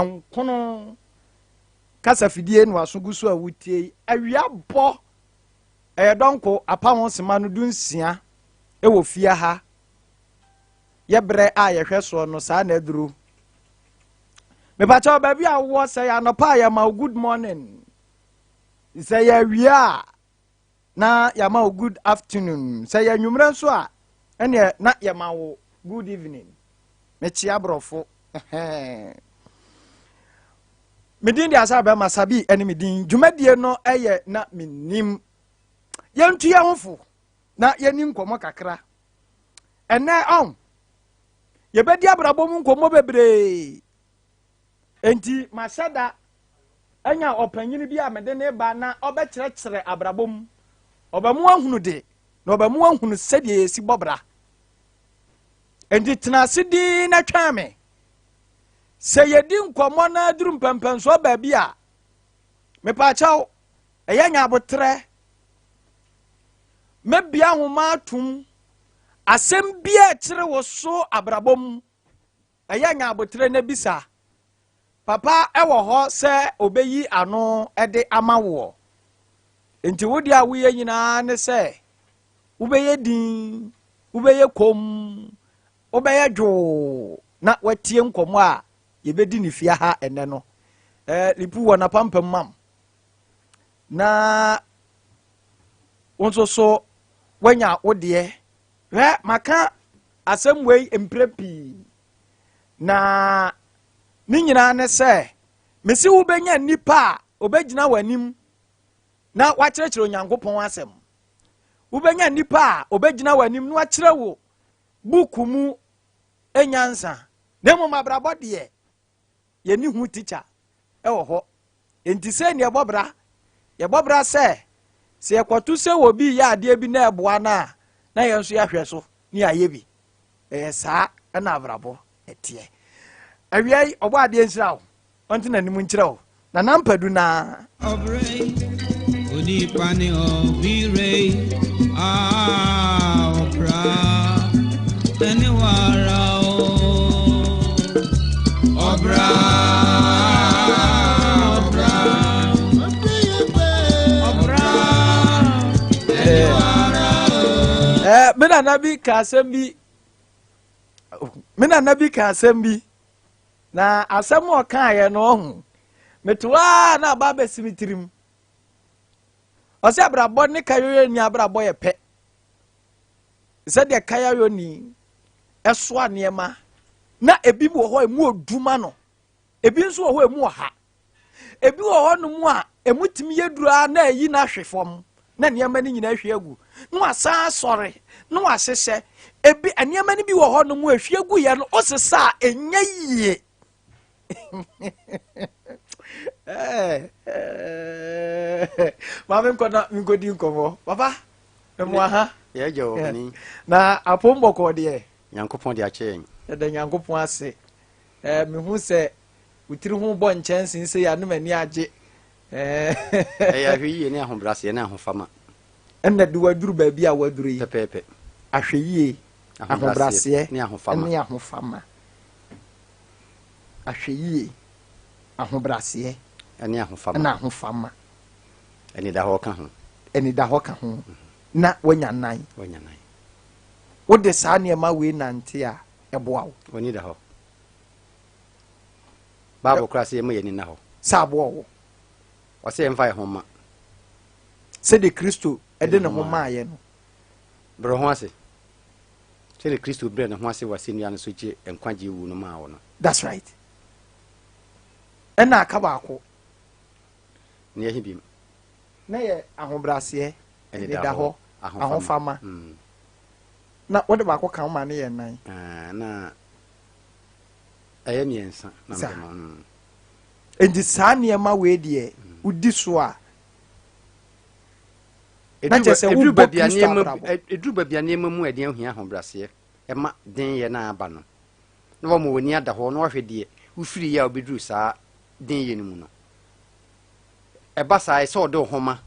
Nkono kasa fidie na waso gu so a wotie yi. Awia bɔ ɛyɛ dɔnko apa ho sema no 16 ɛwɔ fie ha. Yɛ berɛ a yɛhwɛ soɔ no saa na aduru. Mepakyɛw baabi a wowɔ sɛ yɛ anɔpa a yɛma wo good morning. Sɛ yɛ awia a na yɛama wo good afternoon. Sɛ yɛ anwummerɛ nso a ɛneɛ na yɛma wo good evening. Mekyea borɔfo. Me din de asa bɛma sabi ɛne me din. Dwumadie no ɛyɛ na menim. Yɛntu yɛn ho fo na yɛni nkɔmmɔ kakra. Ɛnɛ ɔn yɛbɛdi abrabɔ mu nkɔmmɔ bebree. Enti mahyɛ da anya ɔpanyini bi a mede ne ba na ɔbɛkyerɛkyerɛ abrabɔ mu. Ɔbɛmo ahunu de na ɔbɛmo ahunu sɛdeɛ yɛsi bɔ bra. Enti tena ase dinn na twɛn me. Sɛ yɛdi nkɔmmɔ na aduru mpɛmpɛnsoɔ baabi a, mepaakyɛw, ɛyɛ nya aboterɛ. Mɛbia nhoma atom. Asɛm bi a ɛkyere wo so abrabɔ mu, ɛyɛ nya aboterɛ na bisa. Papa ɛwɔ hɔ sɛ ɔbɛyi ano de ama woɔ. Enti wo deɛ a woyɛ nyinaa ne sɛ wobɛyɛ din, wobɛyɛ kom, wobɛyɛ dwoo na watie nkɔmmɔ a yɛbɛdi ne fie ha ɛnɛ no. Lipu wɔ n'apampam mam. Na wo nso so woanya wo deɛ. Hwɛ, maka asɛm wei mprɛ pii. Na ne nyinaa ne sɛ, mesi wobɛnya nnipa a obɛgyina w'anim na wakyerɛkyerɛ Onyankopɔn asɛm. Wobɛnya nnipa a obɛgyina w'anim na wakyerɛ wo buku mu nyansa. Na mmom abrabɔ deɛ, yɛni ho tikya ɛwɔ hɔ. Enti sɛ ne yɛbɔ bra, yɛbɔ bra sɛ, sɛ yɛkɔto sɛ wɔ bi yɛ adeɛ bi na ɛboa no a, na yɛn nso yɛahwɛ so ne yɛayɛ bi. Ɛyɛ saa ɛna abrabɔ ɛteɛ. Awia yi, ɔbɔ adeɛ nhyira wo, ɔnte n'anim nkyerɛ wo. Na nampadu naa. Ɔbrɛ onipa ne ɔbire a ɔbra ɛne wara o ɔbra ɔbra ɔbra ɛne wara o. Me nana bi ka asɛm bi. Me nana bi ka asɛm bi. Na asɛm a ɔkaeɛ no ɔho. Meto a na aba abɛsi me tirim. Ɔsɛ abrabɔ ne kayoyoni abrabɔ yɛ pɛ. Sɛdeɛ kayoyoni ɛsoa nneɛma na ebi wɔ hɔ emu oduma no. Ebi nso wɔ hɔ emu ɔha. Ebi wɔ hɔ nom a emu tumi yɛ duru a na eyi na ahwe fam na nneɛma no nyinaa ahwie agu. Na wasan asɔre na wahyehyɛ. Ebi nneɛma no bi wɔ hɔ nom a ehwie agu yɛ no osesa a ɛnyɛ yie. Maame nkɔ na nkɔdi nkɔmmɔ. Papa, mmoa ha. Yɛagya wɔ panin. Na apom bɔkɔɔ deɛ. Nyankopɔn de akyɛ yɛn. Yɛda Nyankopɔn ase. Mehu sɛ wo tiri ho bɔ nkyɛnsee sɛ yɛ anum ani agye. Ɛyɛ ahwɛyie ne ahobrɛaseɛ ne ahofama. Ɛna de waduru baabi a waduru yi. Pɛpɛɛpɛ. Ahwɛyie, ahobrɛaseɛ ne ahofama. Ne ahofama. Ahwɛyie, ahobrɛaseɛ ne ahofama. Ne ahofama. Anidahɔ ka ho. Anidahɔ ka ho. Na wanya nan. Wanya nan. Wode saa nneɛma wei nante a ɛboa wo. W'ani da hɔ. Bible koraa sɛ yɛma yɛni nna hɔ. Sɛ aboa wo. Ɔsɛ yɛmfa yɛn ho mma. Sɛdeɛ Kristo de ne ho maayɛ no. Brɛ ho ase. Sɛdeɛ Kristo brɛ ne ho ase wɔ asɛnnua no so gye nkwagye wu no maa wo no. That's right. Ɛna aka baako. Ne yɛhe bim. Na yɛ ahobrɛaseɛ, anidahɔ, ahofama. Na wode baako ka wo ma ne yɛ nan. Na ɛyɛ 3 na mede ma. Enti saa nneɛma wei deɛ wodi so a, na kyerɛ sɛ wobɔ Kristo abrabɔ. Ɛduru baabi a nneɛma mu ɛden ahia ahobrɛaseɛ ɛma denyɛ no aba no, na wɔma w'ani ada hɔ na wahwɛ deɛ wofiri yɛ a wobɛduru saa denyɛ no mu no. Ɛba saa ɛsɛ ɔde wo ho ma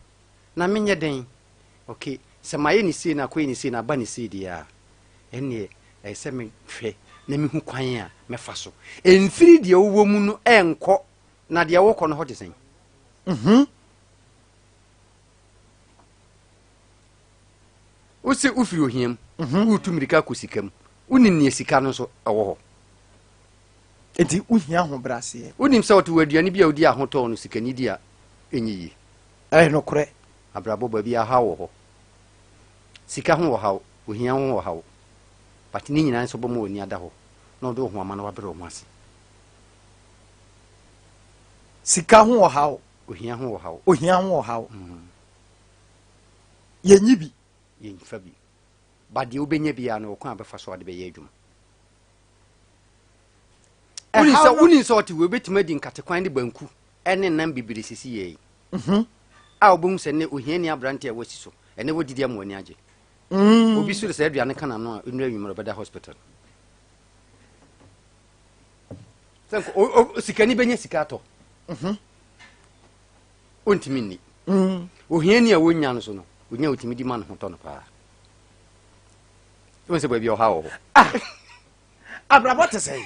na menyɛ den. Okay, sɛ mayɛ ne sei na akɔyɛ ne sei na aba ne sei deɛ a, ɛnneɛ ɛyɛ sɛ mehwɛ na mehu kwan a mɛfa so. Ɛmfiri deɛ wowɔ mu no ɛnkɔ, na deɛ wokɔ no hɔ te sɛn? Wose wofiri ohia mu, woretu mmirika akɔ sika mu. Wonim nea sika no nso ɛwɔ hɔ. Enti wohia ahobrɛaseɛ. Wonim sɛ wɔte wɔ aduane bi a wodi ahotɔ no sikani di a ɛnyɛ yie. Ɛyɛ nokorɛ. Abrabɔ baabi ahaw wɔ hɔ. Sika ho wɔ haw, ohia ho wɔ haw. But ne nyinaa nso bɛma w'ani ada hɔ na ɔde wo ho ama na wabrɛ wo ho ase. Sika ho wɔ haw. Ohia ho wɔ haw. Ohia ho wɔ haw. Yɛnyi bi. Yɛmfa bi. But deɛ wobɛnya biara no ɔkwan a bɛfa so ade bɛyɛ adwuma. Wonim sɛ wonim sɛ ɔte wei obɛtumi adi nkatekwan ne banku ne nam bebree sisi yɛ yi. A wobɛhu sɛ nnɛ ohiani aberante a wasi so ɛnɛ wadidi ama w'ani agye. Obi soro sɛ aduane ka n'ano a nnura nwummerɛ ɔbɛda hospital. Sɛ sikani bɛnya sika atɔ. Ɔntumi nni. Ohiani a wɔnya no so no, onya otumi di ma ne ho tɔ no paa. Wohu sɛ baabi a ɔha wɔ hɔ. Ah! Abrabɔ te sɛn?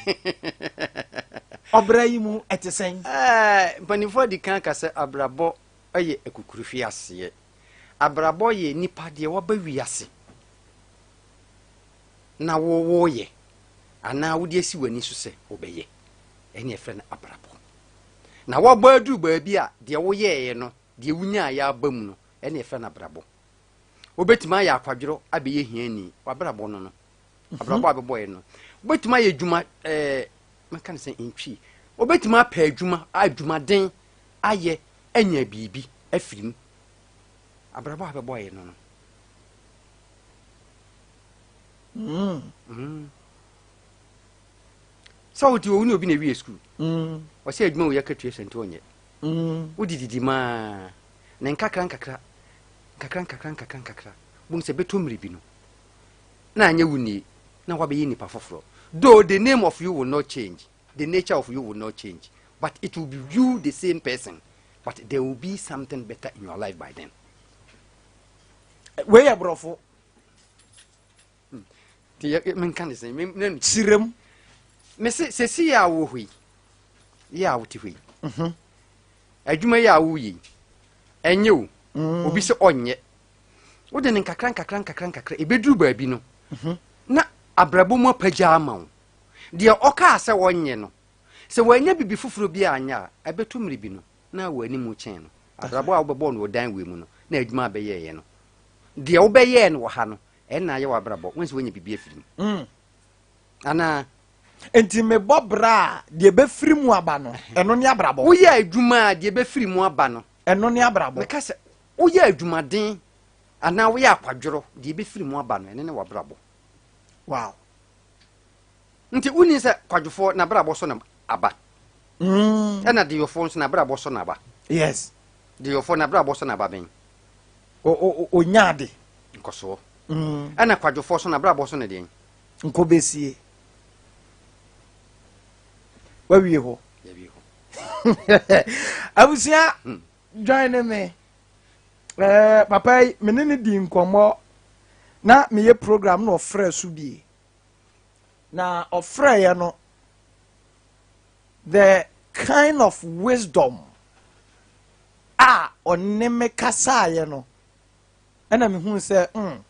Ɔbra yi mu ɛte sɛn? Ɛɛ, mpanimfoɔ adi kan ka sɛ abrabɔ yɛ akukuruhwe aseɛ. Abrabɔ yɛ nipa deɛ waba wiase na woyɛ anaa wode asi w'ani so sɛ wobɛyɛ. Ɛne ɛfrɛ no abrabɔ. Na wabɔ aduru baabi a deɛ woyɛeɛ no, deɛ wonyaeɛ aba mu no, ɛne ɛfrɛ no abrabɔ. Wobɛtumi ayɛ akwadworɔ abɛyɛ hiani, w'abrabɔ no no. Abrabɔ a bɛbɔeɛ no. Wobɛtumi ayɛ adwuma, ɛɛ, mɛka no sɛ ntwi. Wobɛtumi apɛ adwuma, adwumaden ayɛ anya biribi afiri mu. Abrabɔ a bɛbɔeɛ no no. Sɛ wote owu ne obi na ewie sukuu. Ɔsɛ adwuma wei akatua sɛ nti ɔnyɛ. Wode didi maa ne nkakra nkakra nkakra nkakra nkakra nkakra. Bohu sɛ bɛtɔ mmere bi no na anyɛ wo nie na wabɛyɛ nipa foforɔ. Though the name of you will not change, the nature of you will not change, but it will be you the same person, but there will be something better in your life by then. Wei yɛ borɔfo. Nti yɛ menka ne sɛn me kyerɛ mu. Mese sɛsi yɛ a wowɔ hɔ yi, yɛ a wote hɔ yi, adwuma yi a woyɛ yi, ɛnyɛ o, obi sɛ ɔnyɛ. Wode ne nkakra nkakra nkakra nkakra, ɛbɛduru baabi no, na abrabɔ mu apagya ama wo. Deɛ ɔkaa sɛ ɔnyɛ no, sɛ wanya bibi foforɔ bi anyɛ a, ɛbɛtɔ mmere bi no, na wɔ anim kyɛn no. Abrabɔ a wobɛbɔɔ no wɔ dan wei mu no, na adwuma a bɛyɛeɛ no, deɛ wobɛyɛɛ no wɔ ha no, ɛnna ayɛ w'abrabɔ. Wohu sɛ woanya biribi afiri mu. Anaa? Nti mebɔ bra a, deɛ ɛbɛfiri mu aba no, ɛno ne abrabɔ. Woyɛ adwuma a, deɛ ɛbɛfiri mu aba no. Ɛno ne abrabɔ. Meka sɛ, woyɛ adwumaden anaa woyɛ akwadworɔ, deɛ ɛbɛfiri mu aba no, ɛno ne w'abrabɔ. Wow. Nti wonni sɛ kwadwofoɔ n'abrabɔ so na aba. Ɛna deyɔfoɔ nso n'abrabɔ so na aba. Yes. Deyɔfoɔ n'abrabɔ so na aba bɛn? Onya ade. Nkɔsoɔ. Ɛna kwadwofoɔ so n'abrabɔ so na deɛn? Nkɔbɛsie. Wawie hɔ. Wawie hɔ. Abusua, join ne me. Ɛɛ papa yi, me ne ne di nkɔmmɔ na meyɛ program na ɔfrɛ so bie. Na ɔfrɛeɛ no, the kind of wisdom a ɔne me kasaeɛ no, ɛna mehu sɛ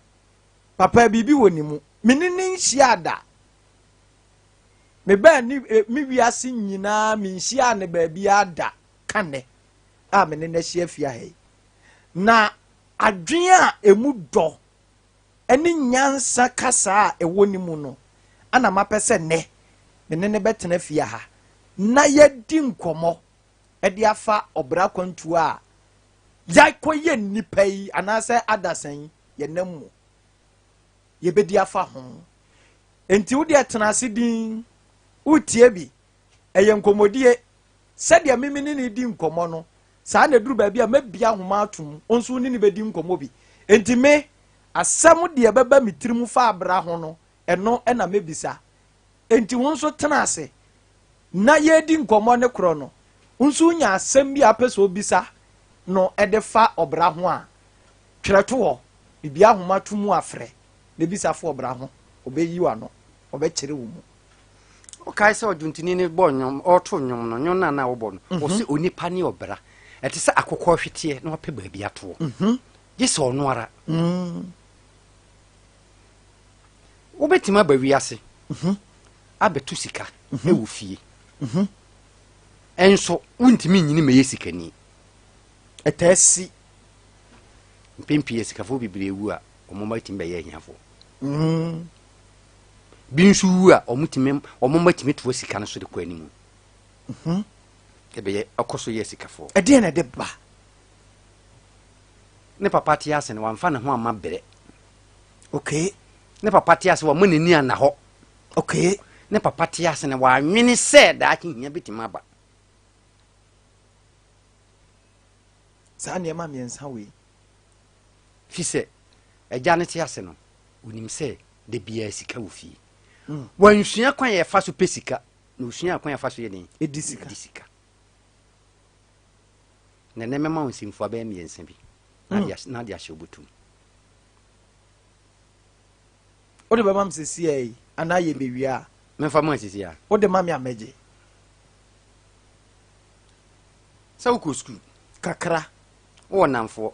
papa biribi wɔ ne mu. Me ne ne nhyia da. Mebaa ne me wiase nyinaa menhyia ne baabiara da ka nnɛ a me ne no ahyia fie ha yi. Na adwene a emu dɔ ne nyansa kasa a ɛwɔ ne mu no, ana mapɛ sɛ nnɛ me ne no bɛtena fie ha na yɛadi nkɔmmɔ de afa ɔbra kwantuo a yɛakɔyɛ nnipa yi anaasɛ adasa yi yɛnam mu yɛbɛdi afa ho. Enti wo deɛ tena ase din, wotie bi, ɛyɛ nkɔmmɔdie. Sɛdeɛ meme ne ne di nkɔmmɔ no, saa na ɛduru baabi a mɛbia ahoma atom, wo nso wo ne ne bɛdi nkɔmmɔ bi. Enti me, asɛm deɛ ɛbɛba me tirim fa abra ho no, ɛno na mɛbisa. Enti wo nso tena ase na yɛredi nkɔmmɔ ne korɔ no, wo nso wonya asɛm bi a wopɛ sɛ wobisa no de fa ɔbra ho a, twerɛ to hɔ. Bibia ahoma to mu a frɛ na bisa fa ɔbra ho, ɔbɛyi w'ano, ɔbɛkyerɛ wo mu. Wokae sɛ ɔdwontoni no bɔɔ nnwom, ɔreto nnwom no, nnwom no a na wɔbɔ no, ɔse onipa ne ɔbra, ɛte sɛ akokɔ hweteɛ na wapɛ baabi atoɔ. Gye sɛ ɔno ara. Wobɛtumi aba wiase abɛto sika wɔ fie. Ɛnso wontumi nyini mɛyɛ sikani. Ɛtaa si. Mpɛn pii asikafoɔ bebree wu a, wɔn mma tumi bɛyɛ ahiafoɔ. Bi nso wu a, wɔn tumi wɔn mma tumi toa sika no so de kɔ anim. Ɛbɛyɛ ɛkɔ so yɛ asikafoɔ. Ɛdeɛn na ɛde ba? Ne papa te ase no, wamfa ne ho amma brɛ. Okay. Ne papa te ase, wamma n'ani anna hɔ. Okay. Ne papa te ase no, wanwene sɛ daakye hia bɛtumi aba. Saa nneɛma mmiɛnsa wei. Fi sɛ agya no te ase no, onim sɛ da biara sika wɔ fie. Wansua kwan a yɛfa so pɛ sika, na osua kwan a yɛfa so yɛ den? Ɛdi sika. Ɛdi sika. Na ɛnɛ mɛma wo nsɛmfua bɛyɛ mmiɛnsa bi na ade ahyɛ wo bɔtɔ mu. Wode bɛma me sesia yi anaa yɛbɛwie a? Memfa ma sisi a. Wode ma me a mɛgye. Sɛ wokɔ sukuu. Kakra. Wowɔ nnamfoɔ.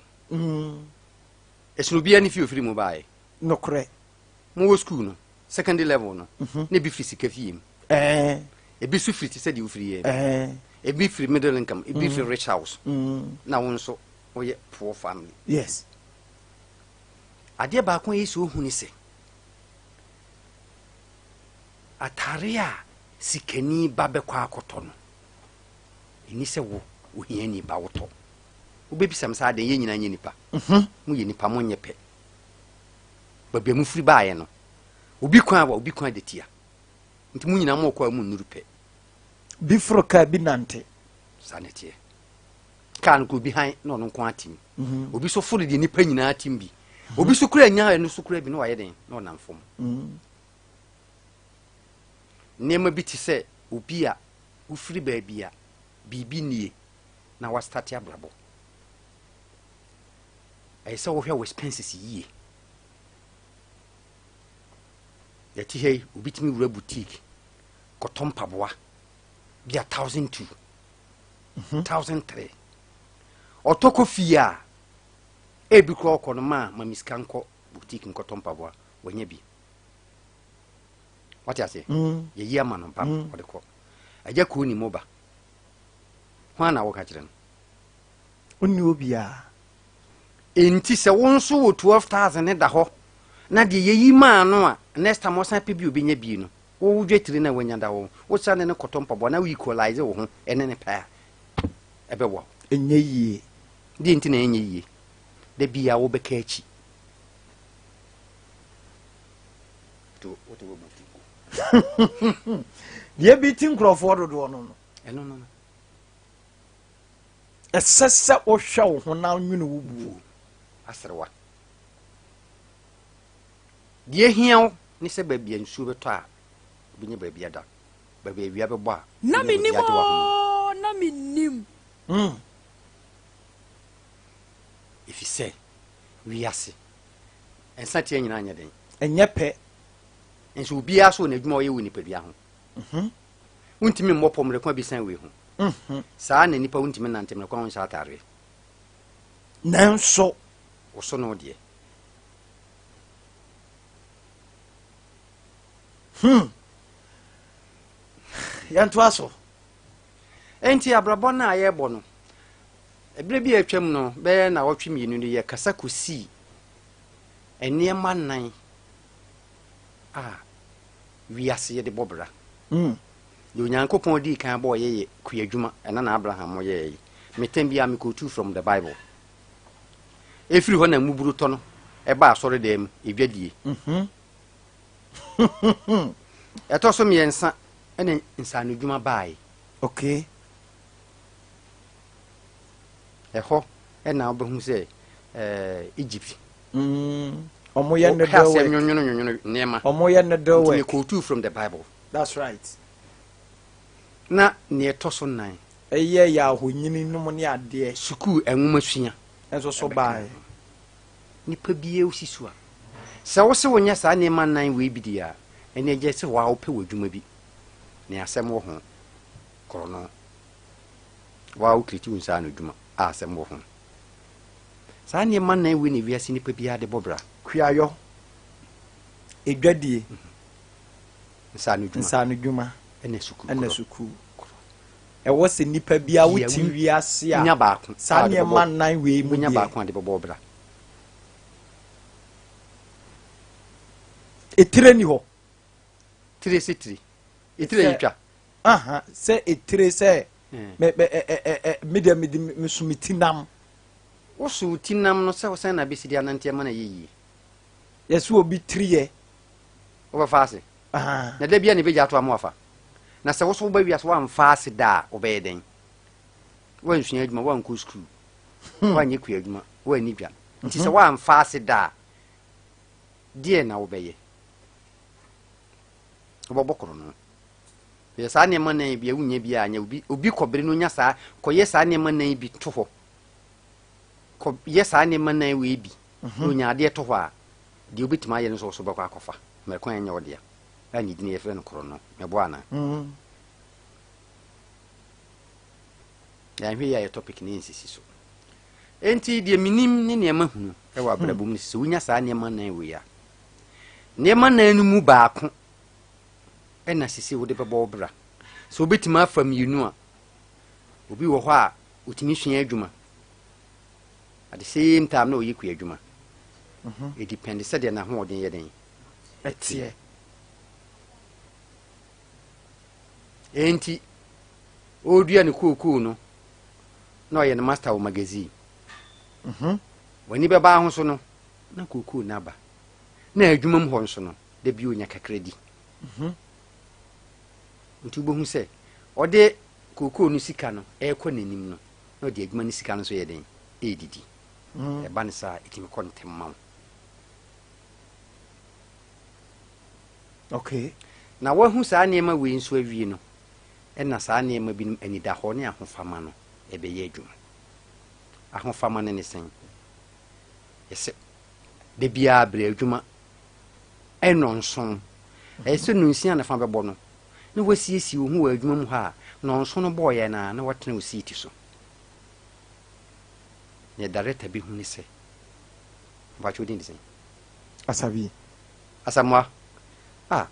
Ɛsono obiara ne fie ofiri mu baeɛ. Nokorɛ. Mowɔ sukuu no, secondary level no, na ebi firi sika fie mu. Ebi nso firi te sɛ deɛ wofiri yɛ. Ebi firi middle income, ebi firi rich house. Na wo nso woyɛ poor family. Yes. Adeɛ baako a ɛyɛ sɛ ohu ne sɛ, atare a sikani ba bɛkɔ akɔtɔ no, ɛni sɛ wo ohiani ba wotɔ. Wobɛbisa me sɛ adɛn, yɛn nyinaa nyɛ nipa. Moyɛ nipa, monyɛ pɛ. Baabi a mofiri baeɛ no, obi kwan awa, obi kwan da tia. Nti mo nyinaa mokɔ a monnuru pɛ. Bi foro kaa, bi nante. Saa na ɛteɛ. Kaa no kora obi han na ɔno nko atim. Obi so foro deɛ nipa nyinaa atim bi. Obi so kura nya ɛno so kura bi na wayɛ den na ɔnam fam. Nneɛma bi te sɛ obi a wofiri baabi a biribi nie na wastate abrabɔ. Ɛyɛ sɛ wohwɛ wo expenses yie. Yɛte ha yi, obi tumi wura boutique kɔtɔ mpaboa bi a 1,200, 1,300. Ɔtɔ kɔ fie a, ebi koraa ɔkɔ no ma ma me sika nkɔ boutique nkɔtɔ mpaboa, wanya bi. Wate aseɛ? Yɛyi ama no bam, ɔde kɔ. Agya koo ni mo ba. Hwan na woka kyerɛ no? Onni obiara. Enti sɛ wo nso wɔ 12,000 ne da hɔ na deɛ yɛyi maa no a, next time ɔsan pɛ bi obɛnya bi no, wo wo dwetire no a wanya da hɔ, wo san ne no kɔtɔ mpaboa na wo equalize wo ho ɛne ne pɛ a, ɛbɛboa wo. Ɛnyɛ yie. Deɛ nti na ɛnyɛ yie? Da biara wobɛka akyi. Deɛ bi ti nkurɔfoɔ dodoɔ no no. Ɛno no no. Ɛsɛ sɛ wohwɛ wo ho na nwene wo buo. Aserewa. Deɛ ehia wo ne sɛ baabi a nsuo bɛtɔ a wobɛnya baabi ada, baabi a awia bɛbɔ a Na wobɛnya mennim baabi agye w'ahome. oo, na mennim. Ɛfiri sɛ wiase nsateaa nyinaa nyɛ den. Ɛnyɛ pɛ. Nso obiara so wɔ n'adwuma a ɔyɛ wɔ nipadua ho. Wontumi mmɔ pɔ mmerɛ ko a bi wei ho. Saa na nipa wontumi nante mmerɛ ko a wonhyɛ ataareɛ. Nanso. Wo so no deɛ. Yɛntoa so. Enti abrabɔ no a yɛrebɔ no, ɛberɛ bi a atwam no, bɛyɛ nnawɔtwe mmienu no, yɛkasa kɔsii nneɛma nnan a wiase yɛde bɔ bra. Deɛ Onyankopɔn dii kan bɔɔ yɛ yɛ kuadwuma, ɛna na Abraham mo yɛɛ yi. Metɛn biara me quote from the Bible. Ɛfiri hɔ na mmuburutɔ no ɛba asɔredan mu, edwadie. Ɛtɔ so mmiɛnsa ɛna nsaanodwuma baeɛ. Okay. Ɛhɔ ɛna wobɛhu sɛ Egypt. Ɔmo yɛ needle work. Nwonwono nwonwono nneɛma. Ɔmo yɛ needle work. Nti me quote from the Bible. That's right. Na nea ɛtɔ so nnan. Ɛyɛ yɛ ahonyini nom ne adeɛ. Sukuu nwoma sua. Nso so baeɛ. Nipa biara osi so a, sɛ wo se wonyɛ saa nneɛma nnan wei bi deɛ a, ɛnneɛ gye sɛ waa wopɛ w'adwuma bi. Nea asɛm wɔ ho korɔno. Wo ara wo create wo nsa ano adwuma a asɛm wɔ ho. Saa nneɛma nan wei na wiase nipa biara de bɔ bra. Kuayɔ, edwadie, Nsaano dwuma, nsaano dwuma, ɛna sukuu ɛna korɔ. sukuu. Ɛwɔ sɛ nipa biara Deɛ wote wiase a wonya baako saa a wode bɛbɔ nneɛma nan wei mu wonya deɛ. baako a de bɛbɔ bra. Etire ni hɔ. Tire sɛ tire. Etire Sɛ yɛ twa. Aha, sɛ etire sɛ Me me me ɛ ɛ ɛ me deɛ mede me so me ti nam. Woso wo ti nam no sɛ sɛn na bɛsi de anante ama no ayɛ yie. Yɛsɛ obi tiri yɛ. Wobɛfa ase. Na da bia na ɛbɛgya ato ama wafa. Na sɛ wo so woba wiase woamfa ase da a wobɛyɛ dɛn? Woansua adwuma, woankɔ sukuu, woanyɛ kua adwuma, woanni dwa. Nti sɛ woamfa ase da a, deɛ na wobɛyɛ? Wobɛbɔ korɔno. Yɛ saa nneɛma nan bi a wonya bi a nyɛ obi obi kɔbere no nya saa kɔyɛ saa nneɛma nan bi to hɔ. Kɔyɛ saa nneɛma nan wei bi na onya adeɛ to hɔ a deɛ wobɛtumi ayɛ no nso so bɛkɔ akɔfa. Mmerɛ kwan nyɛ wo dea. A ne din yɛfrɛ no korɔno. Mɛboa anaa? Yɛanhwɛ yi a yɛ topic ne nsisi so. Enti deɛ menim ne nneɛma hunu wɔ abrabɔ mu no sɛ wonya saa nneɛma nan wei a nneɛma nan no mu baako ɛna sisi wode bɛbɔ wo bra. Sɛ wobɛtumi afa mmienu a, obi wɔ hɔ a ɔtumi sua adwuma. At the same time na ɔyɛ kua adwuma. Ɛdepend sɛdeɛ n'ahoɔden yɛ den. Ɛteɛ. Enti ɔredua ne kookoo no na ɔyɛ no master wɔ magazine. W'ani bɛba ho so no na kookoo no aba. Na adwuma mu hɔ nso no, da bi onya kakra di. Nti wobɛhu sɛ ɔde kookoo no sika no ɛrekɔ n'anim no na ɔde adwuma no sika no nso yɛ den ɛredidi. Ɛba no saa ɛtumi kɔ ntɛm ma wo. Okay. Na wahu saa nneɛma wei nso awie no, ɛna saa nneɛma binom anidahɔ ne ahofama no ɛbɛyɛ adwuma. Ahofama no ne sɛn? Yɛsɛ da biara berɛ adwuma nnɔnson. Ɛyɛ sɛ nnɔnsia na fa bɛbɔ no na wasiesie wo ho wɔ adwuma mu hɔ a nnɔnson no bɔɔyɛ no a na watena wo seat so. Neɛ director bɛhu ne sɛ mpakyɛ wo din de sɛn? Asabi. Asamoah. Ah,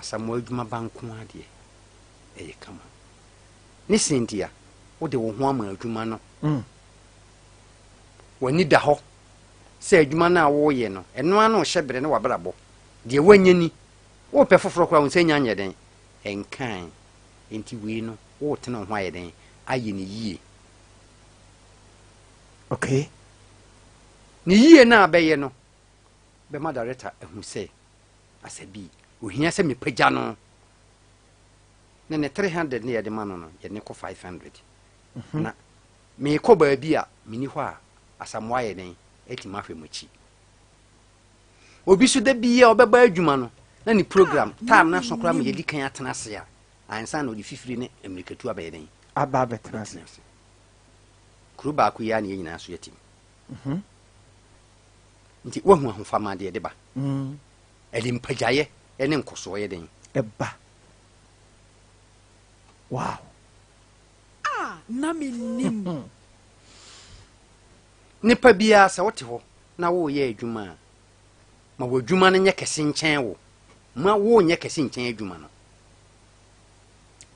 Asamoah adwuma ba nko ara deɛ ɛyɛ kama. Ne sɛn nti a wode wo ho ama adwuma no. W'ani da hɔ sɛ adwuma no a woreyɛ no, ɛno ara na ɔhyɛ berɛ ne w'abrabɔ. Deɛ woanya ni, worepɛ foforɔ koraa wo nsa nnya nyɛ dɛn? Ɛnkae. Enti wei no, woretene wo ho ayɛ dɛn? Ayɛ no yie. Okay. Ne yie no a bɛyɛ no bɛma director ahu sɛ Asabi, ohia sɛ mepagya no. Na ne 300 ne yɛde ma no no, yɛde no kɔ 500. Na meekɔ baabi a menni hɔ a Asamoah ayɛ dɛn atumi ahwɛ m'akyi. Obi so da biara ɔbɛba adwuma no na ne program time no aso koraa ma yɛdi kan atena ase a ansa na ɔde fifiri ne mmirikatu abɛyɛ dɛn aba abɛtena ase. Kuro baako yi ara na yɛn nyinaa so yɛte mu. Nti woahu ahofama deɛ ɛde ba. Ɛde mpagyaeɛ ne nkɔsoɔ yɛ dɛn? Ɛba. Wow. A na mennim. Nipa biara sɛ wote hɔ na woreyɛ adwuma a, ma w'adwuma no nyɛ kɛse nkyɛn wo. Ma wonyɛ kɛse nkyɛn adwuma no.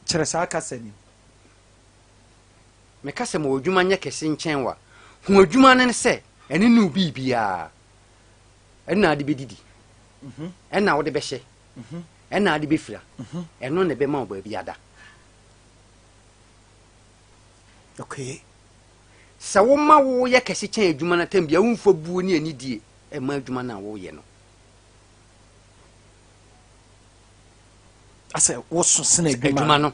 Kyerɛ saa kasa nim. Meka sɛ ma w'adwuma nyɛ kɛse nkyɛn wo a, hu adwuma no sɛ ɛne ne wo biribiara. Ɛno na ade bɛdidi. Ɛna wode bɛhyɛ. Ɛna ade bɛfira. Ɛno na ɛbɛma wo baabi ada. Okay. Sɛ woma woyɛ kɛse kyɛn adwuma no atam bia womfa buo ne anidie ɛma adwuma no a woyɛ no. Asɛ woso sene adwuma no.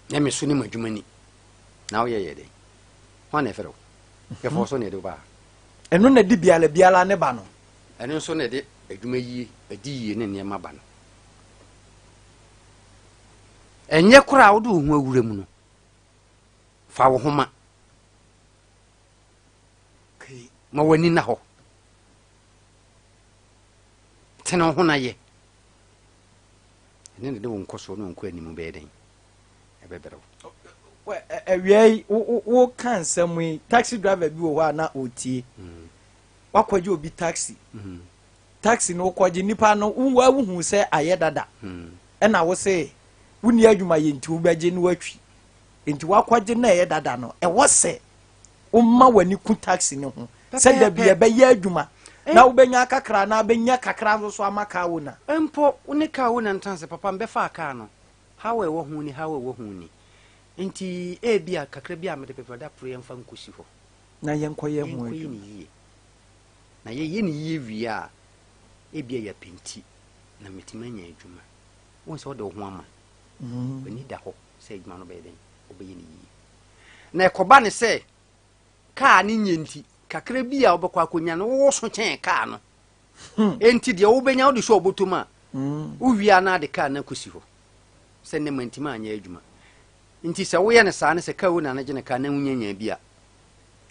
Na me so ne m'adwuma ni. Na woyɛ yɛ dɛn? Hwan na ɛfrɛ wo? Yɛfɔ so na ɛde wo baa. Ɛno na ɛde biala biala ne ba no. Ɛno nso na ɛde adwuma yie, adi yie ne nneɛma ba no. Ɛnyɛ koraa wode wo ho awura mu no, fa wo ho ma. Ma w'ani na hɔ. Tene wo ho na yɛ. Ɛno na ɛde wo nkɔsoɔ ne wo nkɔanimu bɛyɛ dɛn? Ɛbɛbrɛ wo. Awia yi woka nsɛm yi, taxi driver bi wɔ hɔ a na ɔtie. Wakɔgye obi taxi. Taxi no wokɔgye nipa no wohu sɛ ayɛ dada. Ɛna wo se wonni adwuma yɛ nti wobɛgye no watwi. Nti wakɔgye na ɛyɛ dada no, ɛwɔ sɛ woma w'ani ku taxi no ho sɛ da bi ɛbɛyɛ adwuma na wobɛnya kakra na abɛnya kakra nso so ama kaa wo na. Mpo wo ne kaa wo na ntena sɛ papa mbɛfaa kaa no, haw a ɛwɔ ho ni, haw a ɛwɔ ho ni. Nti ebia kakra bi a mede bɛbrɛ da koro yɛmfa nkɔsi hɔ. Na yɛnkɔyɛ ho adwuma. Yɛnkɔyɛ no yie. Na yɛyɛ no yie wie a, ebia yɛapenti na metumi anya adwuma. Wohu sɛ wode wo ho ama. W'ani da hɔ sɛ adwuma no bɛyɛ dɛn? Wobɛyɛ no yie. Na ɛkɔba ne sɛ kaa no nyɛ nti, kakra bi a wobɛkɔ akɔnya no, wowɔ so kyɛn kaa no. Enti deɛ wobɛnya wode hyɛ ɔbɔtɔ a, wowie a na ade kaa no akɔsi hɔ sɛ nnɛ mantimi anyɛ adwuma. Nti sɛ woyɛ no saa ne sɛ kaa wo na no gye ne kaa na wonyanya bi a,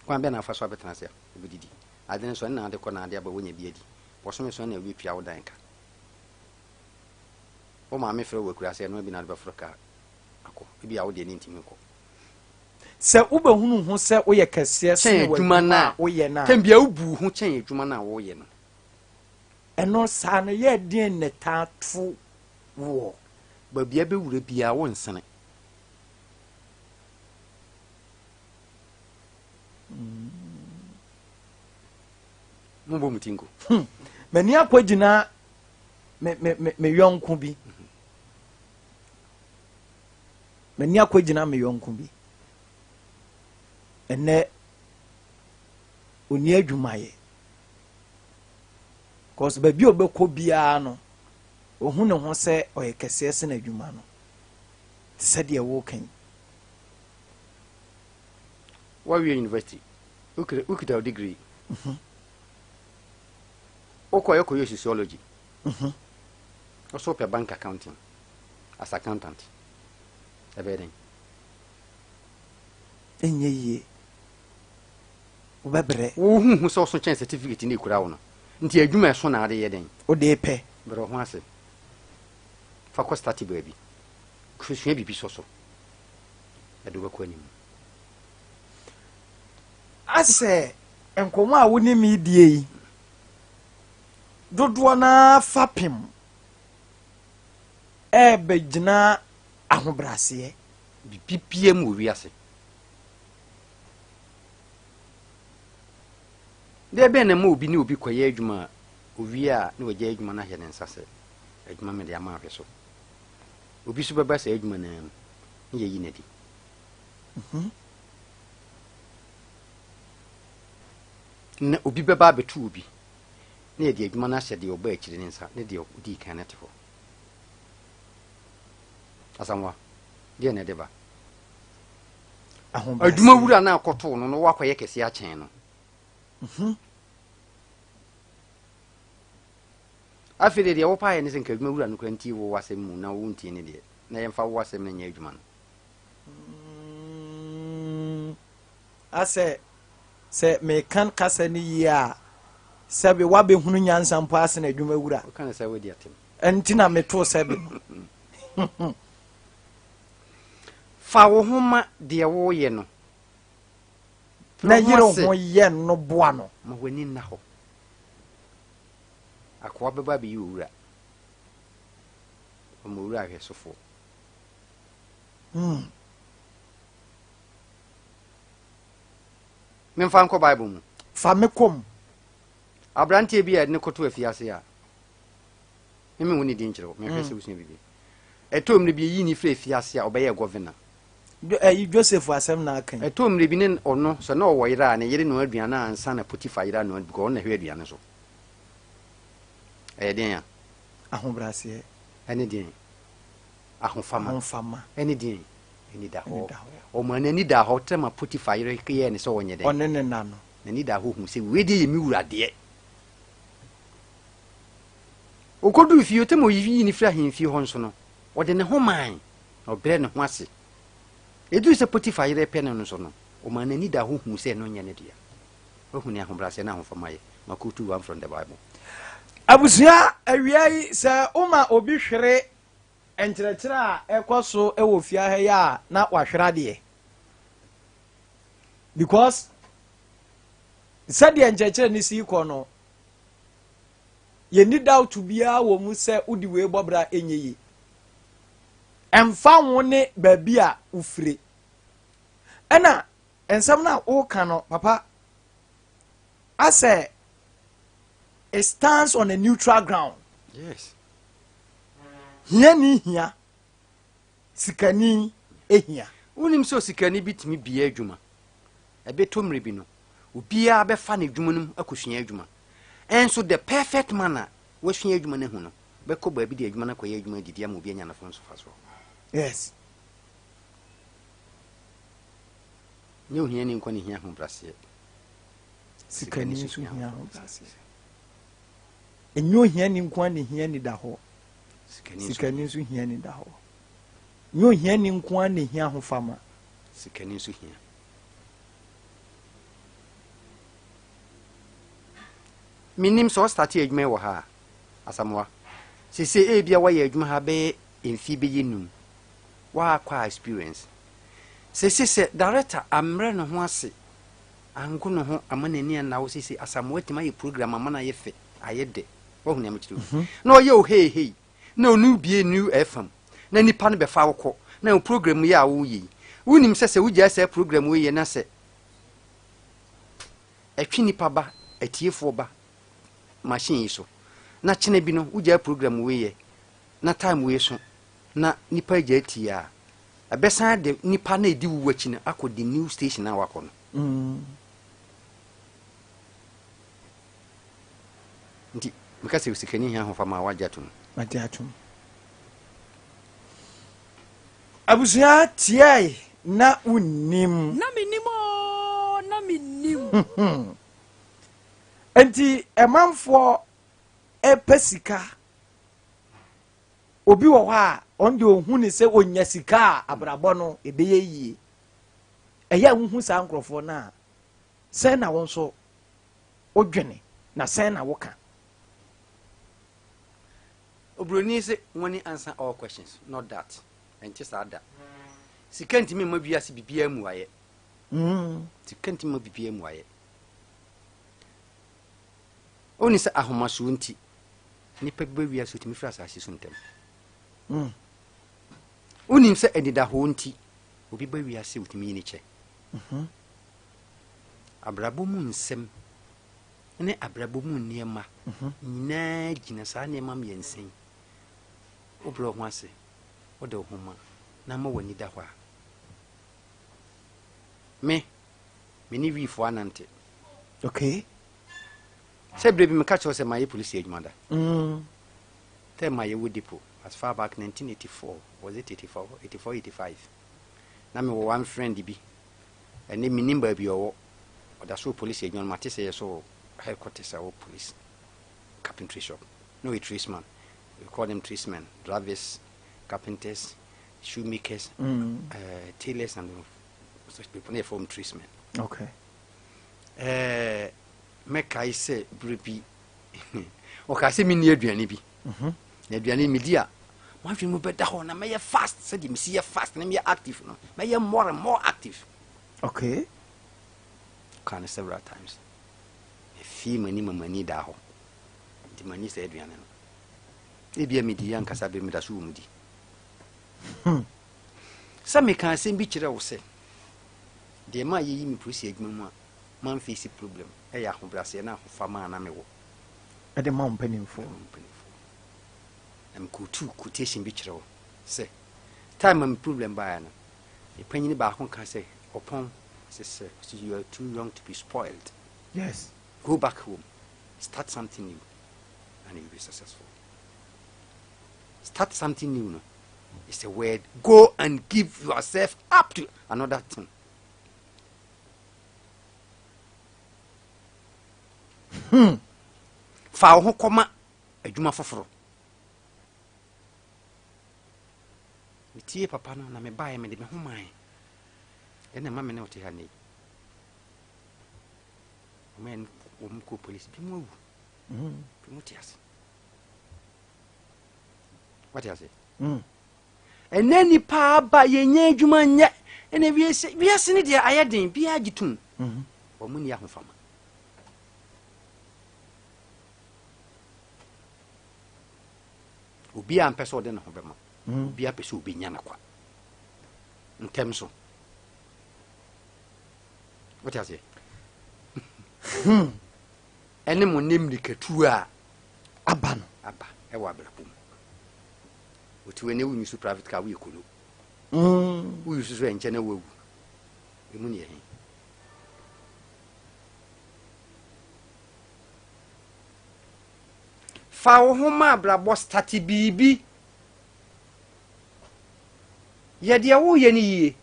kwan bɛn na afa so abɛtena ase a wobɛdidi? Ade no so ɛne na ade kɔ na ade aba wonya bi adi. Bɔsome so ɛna wobɛtua wo dan ka. Wo maame frɛ wo akura sɛ ɛnoa bi na ade bɛforo kaa akɔ. Ebi a wo deɛ ne ntimi nkɔ. Sɛ wobɛhunu ho sɛ woyɛ kɛseɛ sene w'adwuma no a woyɛ no a. Tɛm bia wobu ho kyɛn adwuma no a woyɛ no. Ɛno saa no yɛ deɛn na ɛtaa to woɔ? Baabi a bɛwura biara wonsene. Mobɔ mo ti nko. M'ani akɔgyina me me me me yɔnko bi. M'ani akɔgyina me yɔnko bi. Ɛnɛ ɔni adwumayɛ. Cause baabi a ɔbɛkɔ biara no, ɔhu ne ho sɛ ɔyɛ kɛseɛ sene adwuma no. Te sɛ deɛ woreka yi. Woawie university, wokita wo degree. Wokɔyɛ kɔyɛ sociology. Wo so wopɛ bank accounting as accountant. Ɛbɛyɛ dɛn? Ɛnyɛ yie. Wobɛbrɛ. Wohu hu sɛ ɔso kyɛn certificate ne ekura wo no. Nti adwuma ɛso na ade yɛ dɛn? Wode pɛ. Brɛ wo ho ase. Fa kɔ start baabi. Sua biribi sɔ so. Ɛde wobɛkɔ anim. Asɛ nkɔmmɔ a wo ne me die yi, dodoɔ no ara fapem ɛrebɛgyina ahobrɛaseɛ. Biribi biara mu wɔ wiase. Deɛ bɛn na ɛma obi ne obi kɔyɛ adwuma a owie a na wagya adwuma no ahyɛ ne nsa sɛ adwuma mede ama ahwɛ so. Obi nso bɛba saa adwuma no ara mu na yɛayi no adi. Na obi bɛba abɛto obi na yɛde adwuma no ahyɛ deɛ ɔba akyire ne nsa ne deɛ ɔdii kan no te hɔ. Asamoah, deɛ na ɛde ba? Adwuma wura no akɔtoo no no wakɔyɛ kɛseɛ akyɛn no. Afei deɛ deɛ wopɛ ayɛ ne sɛ nka adwuma wura no kora ntie wo asɛm mu na wontie ne deɛ na yɛmfa wo asɛm no nyɛ adwuma no. Asɛ sɛ meka kasa no yie a sɛbe woabɛhunu nyansa mpo asene adwuma wura. Woka ne sɛ wodi atem. Ɛnti na metoo sɛbe no. Fa wo ho ma deɛ woyɛ no. Na yere ho yɛ no boa no. Ma w'ani nna hɔ. Akoa bɛba abɛyi owura. Ɔma owura ahwɛsofoɔ. Memfa nkɔ Bible mu. Fa me kɔ mu. Aberanteɛ bi a yɛde no kɔto afiase a, me menwo ne din nkyerɛ wo, mehwɛ sɛ wosua biribi. Ɛtɔ mmerɛ bi yɛyi ne firi afiase a ɔbɛyɛ gɔvena. Ɛyi Joseph asɛm na aka yi. Ɛtɔ mmerɛ bi ne ɔno sɛ na ɔwɔ yere a ne yere noa aduane a ansa na Potiphar yere anoa because ɔno na ɛhwɛ aduane so. Ɛyɛ deɛn a? Ahobrɛaseɛ. Ɛne deɛn? Ahofama. Ahofama. Ɛne deɛn? Anidahɔ. Ɔmaa n'ani daa hɔ tɛ ma Potiphar yere yɛɛ ne sɛ ɔnyɛ dɛn? Ɔne ne na no. N'ani daa hɔ hu sɛ wei deɛ yɛ me wura deɛ. Ɔkɔduru fie, ɔtɛm ɔyii ne firi ahemfie hɔ nso no, ɔde ne ho mae, na ɔbrɛɛ ne ho ase. Ɛduru sɛ Potiphar yere repɛ no no nso no, ɔmaa n'ani daa hɔ huu sɛ ɛno nyɛ ne dea. Wahu ne ahobrɛaseɛ ne ahofama yɛ. Makotu one from the Bible. Abusua, awia yi, sɛ woma obi hwere Nkyerɛkyerɛ a ɛkɔ so wɔ fie ha yi a na wahwere adeɛ because sɛdeɛ nkyerɛkyerɛ no si kɔ no, yɛnni doubt biara wɔ mu sɛ wode wei bɔ bra ɛnyɛ yie. Ɛmfa ho ne baabi a wofire. Ɛna nsɛm no a woka no, papa, asɛ it stands on a neutral ground. Hiani hia, sikani ehia. Wonim sɛ osikani bi tumi bia adwuma. Ɛbɛtɔ mmerɛ bi no, obiara bɛfa ne adwuma no mu akɔsua adwuma. Ɛnso the perfect man a wasua adwuma no ahu no, bɛkɔ baabi de adwuma no akɔyɛ adwuma adidi ama obi anya ne so nso fa soɔ. Nyɛ ohiani nkɔ ne hia ahobrɛaseɛ. Sikani nso hia ahobrɛaseɛ. Ɛnyɛ ohiani nko a ne hia ni da hɔ. Sikani nso hia ni da hɔ. Nyɛ ohiani nko a ne hia ahofama. Sikani nso hia. Menim sɛ ɔstart adwuma yi wɔ ha a, Asamoah, sese ebia woayɛ adwuma ha bɛyɛ mfie bɛyɛ 5. Woakɔ a experience. Sese sɛ director ammerɛ ne ho ase, ango ne ho ama n'ani anna wo sese Asamoah atumi ayɛ program ama no ayɛ fɛ, ayɛ dɛ. Wahu nea mekyerɛ wo? Na ɔyɛ wo hei hei, na ɔno bie new FM, na nipa no bɛfa wo kɔ, na wo program yi a woyɛ yi, wonim sɛ sɛ wogyae saa program wei yɛ na sɛ ɛtwe nipa ba, atiefoɔ ba machine yi so, na kyena bi no wogyae program wei yɛ, na time wei so, na nipa agya atie a, ɛbɛsan de nipa na ɛdi wo akyi no akɔ the new station a wakɔ no. Nti meka sɛ osikani hia ahofama a wagye atom. Wagye atom. Abusua tiae na wonnim. Na mennim oo, na mennim. Nti ɛmanfoɔ ɛpɛ sika. Obi wɔ hɔ a ɔno deɛ ɔhu ne sɛ ɔnya sika a abrabɔ no ɛbɛyɛ yie. Ɛyɛ a wohu saa nkurɔfoɔ no a, sɛn na wo nso wodwene na sɛn na woka? Oburoni sɛ money answer all questions, not that. Ɛnte saa da. Sika ntumi mma wiase biribiara mu ayɛ. Sika ntumi mma biribiara mu ayɛ. Oni sɛ ahomasoɔ nti, nipa bi ba wiase otumi firi asase so ntɛm. Onim sɛ anidahɔ nti, obi ba wiase otumi yi ne kyɛ. Abrabɔ mu nsɛm ne abrabɔ mu nneɛma nyinaa gyina saa nneɛma mmiɛnsa yi. Wobrɛ wo ho ase, wode wo ho ma, na ama w'ani da hɔ a. Me ne wiifoɔ anante. Sɛ berɛ bi meka kyerɛ wo sɛ mayɛ polisi adwuma da. Tɛ mayɛ wɔ depot as far back 1984, was it 84, 84, 85. Na mewɔ one friend bi. Ɛnɛ menim baabi ɔwɔ. Ɔda so wɔ polisi adwuma no, mate sɛ yɛ so wɔ headquarters a wɔ police carpentry shop. Na ɔyɛ tradesman. We call them tradesmen, drivers, carpenters, shoemakers, tailors and such people. Na yɛfrɛ wɔn tradesmen. Mɛkae sɛ berɛ bi ɔkaa sɛ menni aduane bi. Na aduane medi a, m'adwene mu bɛda hɔ na mɛyɛ fast sɛdeɛ mesi yɛ fast na meyɛ active no, mɛyɛ more and more active. Ɔkaa no several times. Mefii m'ani ma m'ani daa hɔ. Nti m'ani sɛ aduane no. Ebia medi yɛ ankasa bere meda so wɔ mu di. Sɛ meka asɛm bi kyerɛ wo sɛ, deɛ ma yɛyi me polisi adwuma mu a mamfeesi problem ɛyɛ ahobrɛaseɛ na ahofama a na mewɔ. Ɛde ma wo mpanimfoɔ. Ɛma wo mpanimfoɔ. Na mekɔtu quotation bi kyerɛ wo sɛ, time a me problem baeɛ no, me panyini baako ka sɛ, Ɔpɔn, sɛ sɛ, you are too young to be spoiled. Go back home, start something new, and you'll be successful. Start something new, no? It's a word. Go and give yourself up to another thing. Fa wo ho kɔma adwuma foforɔ. Metie papa no na mebaeɛ mede me ho mae. Ɛna ma me ne wote ha nnɛ yi. Wɔn a wɔn kɔ polisi bi mu awu. Bi mu te ase. Wate ase? Ɛnɛ nipa aba yɛnyɛ adwuma nyɛ ɛna wiase wiase no deɛ ayɛ den biara gye tom. Wɔn mu ni ahofama. Obiara mpɛ sɛ ɔde ne ho bɛma. Obiara pɛ sɛ obɛnya no kwa ntɛm so. Wote aseɛ? Ɛne mo ne mmirikatuo a aba no aba ɛwɔ abrabɔ mu. Wote wɔ ne wo nyusu private car, woyɛ kolo. Woyusu so ɛnkyɛ na woawu. Ɛmu ne yɛ he? Fa wo ho ma abrabɔ, start biribi. Yɛ deɛ woyɛ no yie.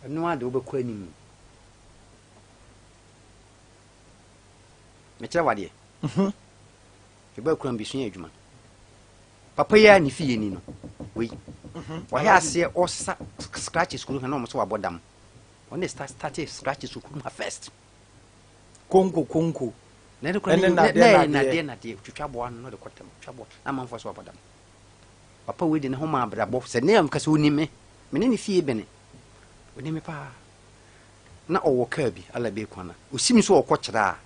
Ɛno ara de wobɛkɔ anim. Mekyerɛ wadeɛ. Yɛbɛ kura mbɛsua adwuma. Papa yi a ne fie ni no, wei. Ɔyɛ aseɛ ɔsa scratches kuro ha na ɔmo sɛ wabɔ dam. Ɔne start scratches kurom ha first. Konko konko. Na ɛno kora Ɛne ne nadeɛ na ɛyɛ nadeɛ. Nadeɛ nadeɛ twitwa boa no na ɔde kɔtɛm twitwa boa na amanfoɔ sɛ wabɔ dam. Papa wei de ne ho ma abrabɔ sɛ ne amka sɛ onim me, me ne ne fie bɛne. Onim me paa. Na ɔwɔ kaa bi ala bɛ kwan na osi mi so ɔkɔ kyerɛ a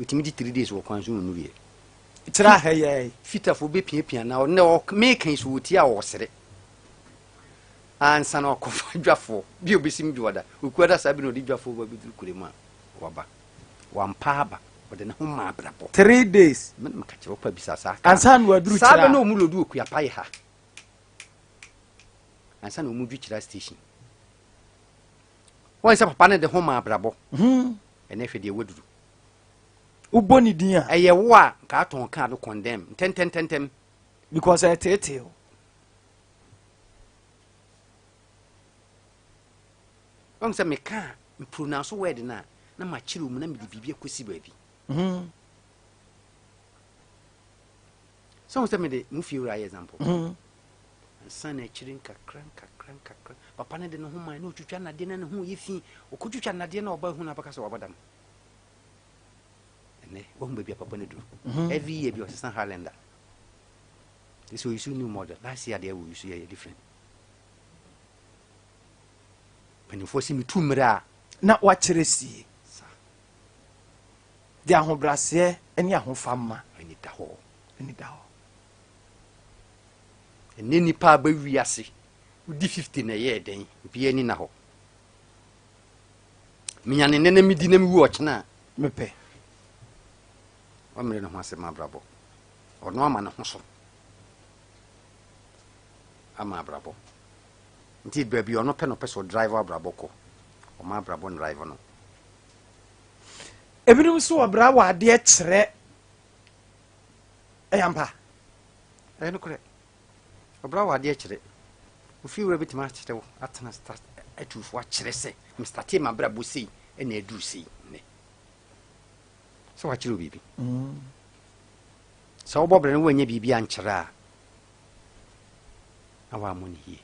otumi di 3 days wɔ kwan so nnuru yɛ. Kyerɛ ha yɛ. Fitafo bɛpiapia na ɔnɛ ɔ meka yi so wɔtie a ɔsere ansa na ɔkɔfa dwafoɔ bi a obɛsim dwoada okuada saa bi na ɔde dwafoɔ ba bɛduru kure mu a waba wampa aba, ɔde ne ho ma abrabɔ. 3 days. Mene meka kyerɛ wopa bisa saa. Ansa na waduru saa kyerɛ bɛ na a. ɔmu load okuapa yɛ ha ansa na ɔmu dwu kyerɛ station wɔn sɛ papa no de ho ma abrabɔ. Ɛnɛ hwɛ deɛ waduru. Wobɔ ne din a. Ɛyɛ wo a nka atɔn kaa no condemn ntɛntɛntɛntɛm. Because ɛteetee o. Wɔn sɛ meka a mpronounce word no a na makyerɛ mu na mede biribi akɔsi baabi. Sɛ wo sɛ mede mo fie wura ayɛ example. Ansa na akyire nkakra nkakra nkakra papa no de ne ho ma na ɔtwitwa nnadeɛ na ne ho yɛ fi, ɔkɔtwitwa nnadeɛ na ɔba hu no abɛka sɛ wabɔ dam. Ɛnɛ wahu baabi a papa no duru. Every year bi ɔsesa Highlander sɛ ɔyi so new model. Last year deɛ wɔyi so yɛ different. Mpanimfoɔ sɛ metu mmerɛ a na wakyerɛ sie sa de ahobrɛaseɛ ne ahofamma. Ani da hɔ. Ani da hɔ. Ɛnɛ nipa a bɛwi ase wodi 50 na ɛyɛɛ dɛn obiara ani na hɔ. Menya ne nnɛ na medi na mewu ɔkyena a mepɛ. Wammerɛ ne ho ase ma abrabɔ, ɔno ama ne ho so ama abrabɔ nti baabi ɔno pɛ na ɔpɛ sɛ ɔdrive abrabɔ kɔ, ɔma abrabɔ no drive no. Ebinom nso wɔ bra wɔ adeɛ kyerɛ, ɛyɛ ampa? Ɛyɛ nokorɛ, ɔbra wɔ adeɛ kyerɛ. Ofie wura bɛtumi akyerɛ wo atena start atufoɔ akyerɛ sɛ mestart mabrabɔ sei ɛna aduru sei nnɛ sɛ wakyerɛ wo biribi. Sɛ wobɔ brɛ no woanya biribi ankyerɛ a na woammɔ ne yie.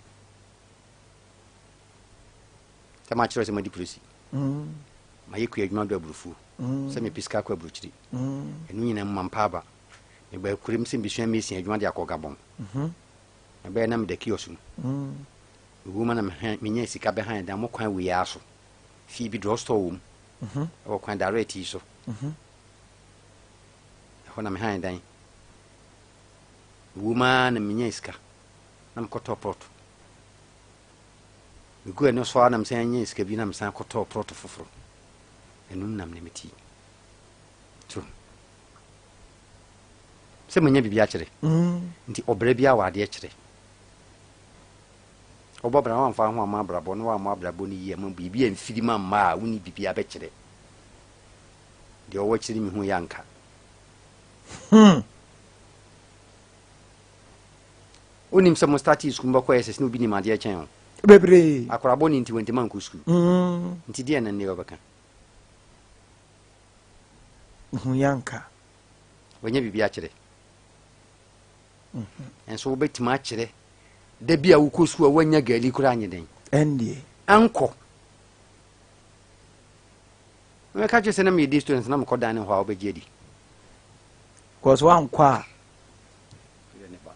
Sɛ makyerɛ sɛ madi polisi, mayɛ kua adwuma do aburofuo sɛ mepɛ sika akɔ aburokyiri, ɛno nyina mu mampa aba. Meba akuram sɛ mbɛsua mason adwuma de akɔ Gabon. Ɛbɛyɛ na meda kiosk mu. Mewɔ mu na menya sika bɛhan dan mo kwan wei ara so, fie bi drugstore wɔ mu ɛwɔ kwan direct yi so. Ɛhɔ na mehan dan. Mewɔ mu ara na menya sika na mekɔtɔɔ plot. Megu ɛno so ara na mesan nya sika bi na mesan kɔtɔɔ plot foforɔ. Ɛno nam ne meti so sɛ manya biribi akyerɛ. Nti ɔbrɛ bi a wɔ adeɛ kyerɛ wobɔ bra na wamfa ho ama abrabɔ na wammɔ abrabɔ no yie ama biribi amfiri ma mma a wonni biribi abɛkyerɛ deɛ ɔwɔ akyiri no mehu yɛ anka. Wonim sɛ mo start school mbɛkɔ SS na obi nim adeɛ kyɛn o. Bebree. Akorabɔ ne nti wantimi ankɔ school. Nti deɛ na nnɛ wɔbɛka? Hu yɛ anka. Wanya biribi akyerɛ nso wobɛtumi akyerɛ da bi a wokɔ sukuu a woanya gali koraa nyɛ dɛn. Ɛndeɛ. Ankɔ mɛka kyerɛ sɛ na meyɛ day student na mekɔ dan ne hɔ a wobɛgye adi. Because wankɔ a. Yɛ ne ba.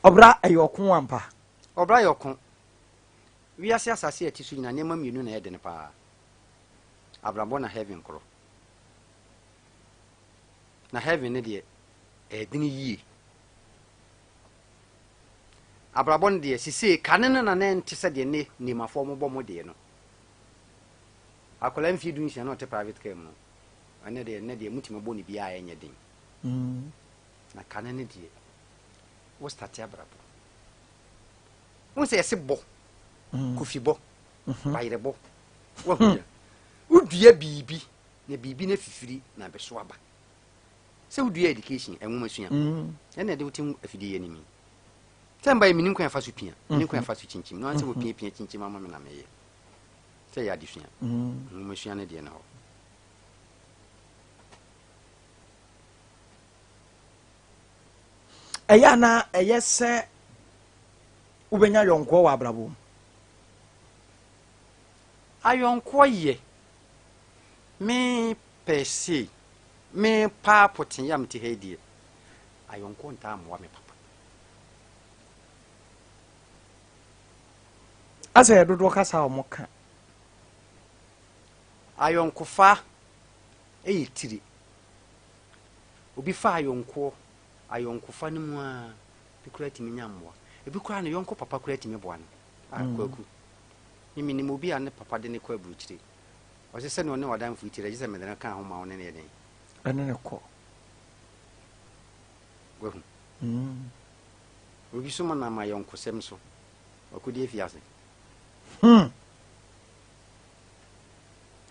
Ɔbra ɛyɛ ɔko ampa. Ɔbra yɛ ɔko. Wiase asase a ɛte so nyinaa nneɛma mmienu na ɛyɛ den paa. Abrabɔ na heaven korɔ. Na heaven no deɛ ɛyɛ den yie. Abrabɔ no deɛ sisei kane no na na ɛnte sɛ deɛ ne nnimafoɔ mobɔ mo deɛ no. Akwadaa mfie 16 na ɔte private car mu no, ɛnɛ deɛ ɛnɛ deɛ motumi bɔ ne biara a ɛnyɛ den. Na kane no deɛ wo starte abrabɔ. Wohu sɛ yɛse bɔ, kofi bɔ, bayerɛ bɔ. Woahu deɛ? Wodua biribi na biribi no afifiri na abɛso aba. Sɛ wodua education, nwoma sua, ɛna ɛde wote afidie yɛ anim yi. Sɛ mba yɛ menim kwan afa so pia, menim kwan afa so kyinkyim. Na sɛ wɔpiapia kyinkyim ama me na meyɛ. Sɛ yɛ adesua, nwoma sua no deɛ ne hɔ. Ɛyɛ anaa ɛyɛ sɛ wobɛnya yɔnkoɔ wɔ abrabɔ mu? Ayɔnkoɔ yɛ. Me per se, me paa pɔtee a mete ha yi deɛ, ayɔnkoɔ ntaa mmoa me papa. Asɛ yɛ dodoɔ kasa a wɔn ka. Ayɔnkofa yɛ tire. Obi fa ayɔnkoɔ, ayɔnkofa no mu ara, bi koraa tumi nya mmoa. Ebi koraa ne yɔnko papa koraa tumi boa no. Ah, Kwaku, me menim obi a ne papa de no kɔ aburokyire. Ɔse sɛdeɛ ɔne w'adamfo yi te deɛ, gye sɛ mede no ka ho ma wo ne no yɛ dɛn? Ɛne no kɔ. Wahu? Obi so ma nam ayɔnkosɛm so. Wakɔdi afiase.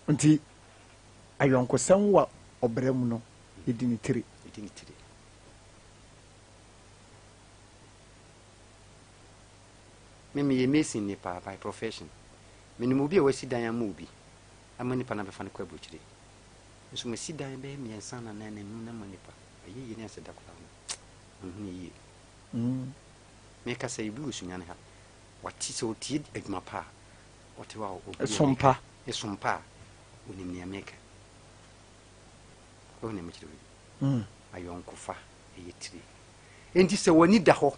Nti ayɔnkosɛm wɔ ɔbra mu no, ɛdi ne tiri. Ɛdi ne tiri. Me meyɛ mason ni paa by profession. Menim obi a wasi dan ama obi ama nipa no abɛfa no kɔ aburokyire. Nso masi dan bɛyɛ mmiɛnsa na nan na num na ama nipa. Ɛyɛ yie ne aseda koraa no. Menhunu yie. Meka sɛ obi wɔ Sunyani ha. Wate sɛ ɔtie adwuma pa a, ɔte hɔ a ɔhu deɛ Ɛsom meka. pa. Ɛsom pa a, ɔnim nea meka. Wohu nea mekyerɛ wo yi? Ayɔnkofa ɛyɛ tire. Enti sɛ w'ani da hɔ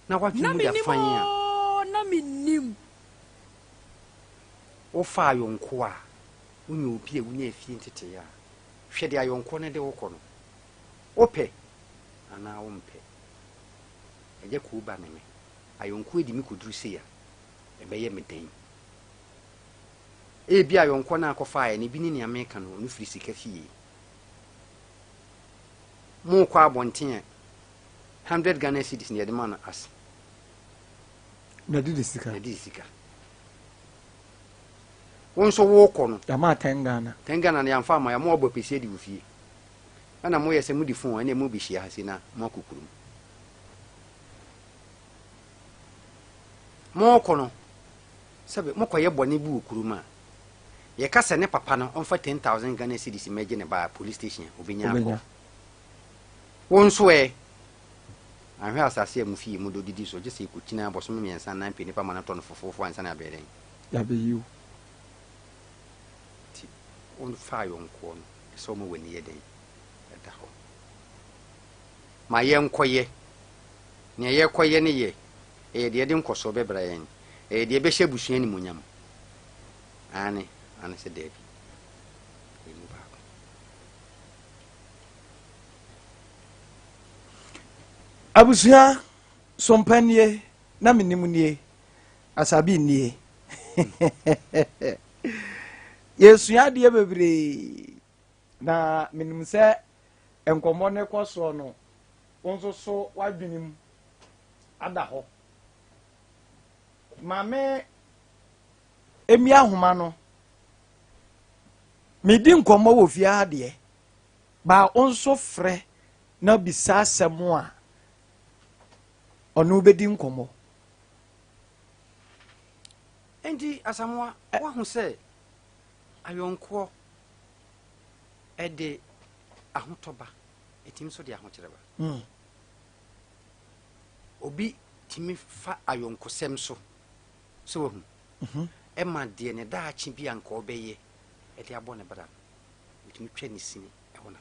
na w'adwene Na mu da mennim fann a, oo, na mennim. Wofa ayɔnkoɔ a, wonya obi a wonya afie ntetee a, hwɛ deɛ ayɔnkoɔ no de wo kɔ no. Wopɛ anaa wompɛ? Agya kuo ba ne me. Ayɔnkoɔ di me kɔduru sei a, ɛbɛyɛ me dɛn? Ebia ayɔnkoɔ no a akɔfaeɛ no, ebi ne nea meka no, ɔno firi sika fie. Morekɔ abɔnten a, 100 Ghana cedis na yɛde ma no as. Na de sika. Na de sika. Wo nso wokɔ no. Yɛama 10 Ghana. 10 Ghana no yɛamfa ama, yɛama wabɔ apɛsi adi wɔ fie. Ɛna moyɛ sɛ mode phone ɛne mobɛhyia ha sei na moakɔ kurom. Mokɔ no, sɛbe mokɔyɛ bɔne bi wɔ kurom a, yɛka sɛ ne papa no ɔmfa 10,000 Ghana cedis mmɛgye ne ba police station a, obɛnya akɔ. Wo nso ɛ, anhwɛ asase a mo fie mu dɔ didi so, gye sɛ yɛkɔkyini abosome 3 4 pɛ nipa ma no tɔ no fofoofo ansa na yɛabɛyɛ dɛn? Yɛabɛyi wo. Nti womfa ayɔnkoɔ no, ɛsɛ ɔma w'ani yɛ dɛn? Ɛda hɔ. Ma yɛnkɔyɛ. Nea yɛkɔyɛ no yɛ, ɛyɛ deɛ ɛde nkɔsoɔ bɛbra yɛn, ɛyɛ deɛ ɛbɛhyɛ abusua animuonyam. Aane, anaasɛ daabi. Ɛyɛ mu baako. Abusua sompa nie na menim nie, asabi nie. Yɛsua adeɛ bebree na menim sɛ nkɔmmɔ no kɔ soɔ no, wo nso so w'adwene mu ada hɔ. Maame emi ahoma no, medi nkɔmmɔ wɔ fie ha deɛ, ba wo nso frɛ na bisa asɛm a ɔno bɛdi nkɔmmɔ. Enti Asamoah, woahu sɛ ayɔnkoɔ ɛde ahotɔ ba, ɛtumi nso de ahokyerɛ ba. Obi tumi fa ayɔnkosɛm so, sɛ wahu, ɛma deɛ ne daakye bi anka ɔbɛyɛ. de abɔ ne bra no, ɔtumi twa ne sini wɔ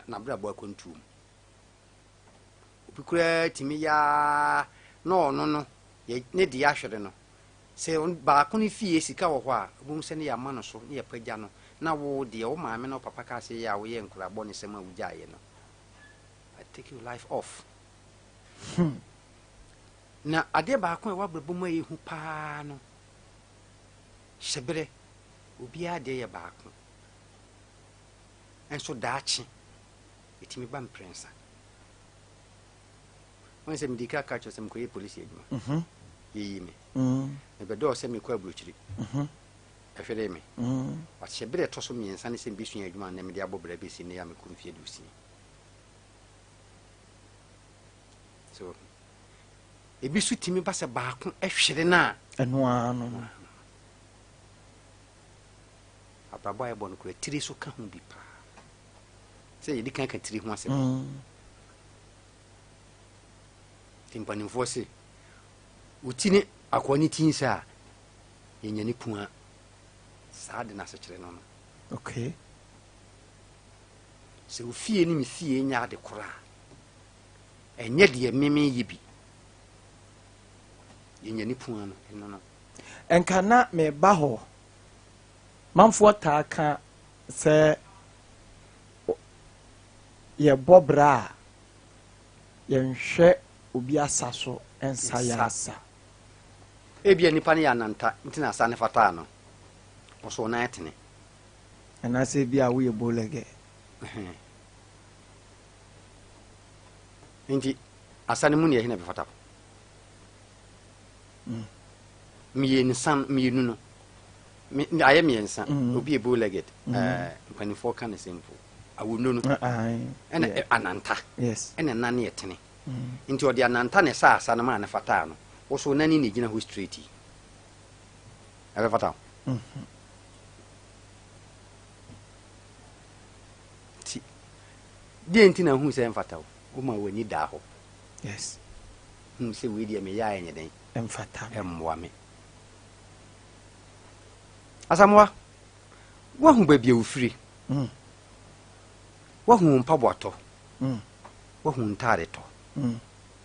n'abrabɔ akwantuo mu. Obi koraa tumi yɛ ara na ɔno no, ne deɛ ahwere no. Sɛ baako no fie sika wɔ hɔ a, wobɛhu sɛ ne yɛama no so, ne yɛapagya no, na wo deɛ wo maame ne wo papa kaa sɛ yɛ a woyɛ nkwadaa bɔnesɛm a wogyaeɛ no, I take your life off. Na adeɛ baako a ɛwɔ abrabɔ mu a ɛyɛ hu paa no, hyɛberɛ, obiara deɛ yɛ baako. Nso daakye, ɛtumi ba mprɛnsa. Wɔn sɛ mede ka ka kyerɛ sɛ mekɔyɛ polisi adwuma. Mhm. Yɛyi me. Mm. Mebɛdɔɔ sɛ mekɔ aburokyiri. Mhm. Ɛhweree me. Mm. But hyɛberɛ ɛtɔ so mmiɛnsa ne sɛ mebɛsua adwuma a nnɛ mede abɔ bra bɛsi nnɛ a mekɔ mfeɛ aduosia. So ebi so tumi ba sɛ baako hwere no a. Ɛno ara no no. Abrabɔ a yɛbɔ no koraa tiri so ka ho bi paa. Sɛ yɛdi kan ka tiri ho asɛm. Nti mpanimfoɔ se wo ti ne akoa ne ti nsɛ a yɛnya ne pua. Saa de no asekyerɛ no no. Okay. Sɛ wo fie ne me fie nyɛ ade koro a, ɛnyɛ deɛ me meyɛ bi. Yɛnya ne pua no, ɛno no. Nka na meba hɔ. Manfoɔ taa ka sɛ yɛbɔ bra a, yɛnhwɛ obi asa so nsa yɛn asa. Ebia nipa no yɛ ananta nti na asa no fataa no, ɔso ɔnan tene. Anaasɛ ebia woyɛ bowlegɛ. Nti asa no mu ne ɛhe na ɛbɛfata wo? Mm. Mmiɛnsa mmienu no ayɛ mmiɛnsa mm. obi yɛ bowlegged mm. eh, mpanimfoɔ ka ne sɛ mpo awono no ɛna ananta ɛna nan yɛ tene nti ɔde ananta na ɛsa asa no maa ne fataa no woso nani na egyina hɔ straight yi ɛbɛfata wo mm-hmm. Nti, deɛn nti na wohuu sɛ ɛmfata wo? Womaa w'ani daa hɔ. Yes. Huu sɛ wei deɛ meyɛ a ɛnyɛ dɛn? Ɛmfata me. Ɛmmoa me. Asamoah, woahu baabi a wofiri. Mm. Woahu wo mpaboa tɔ. Mm. Woahu wo ntaade tɔ. Mm.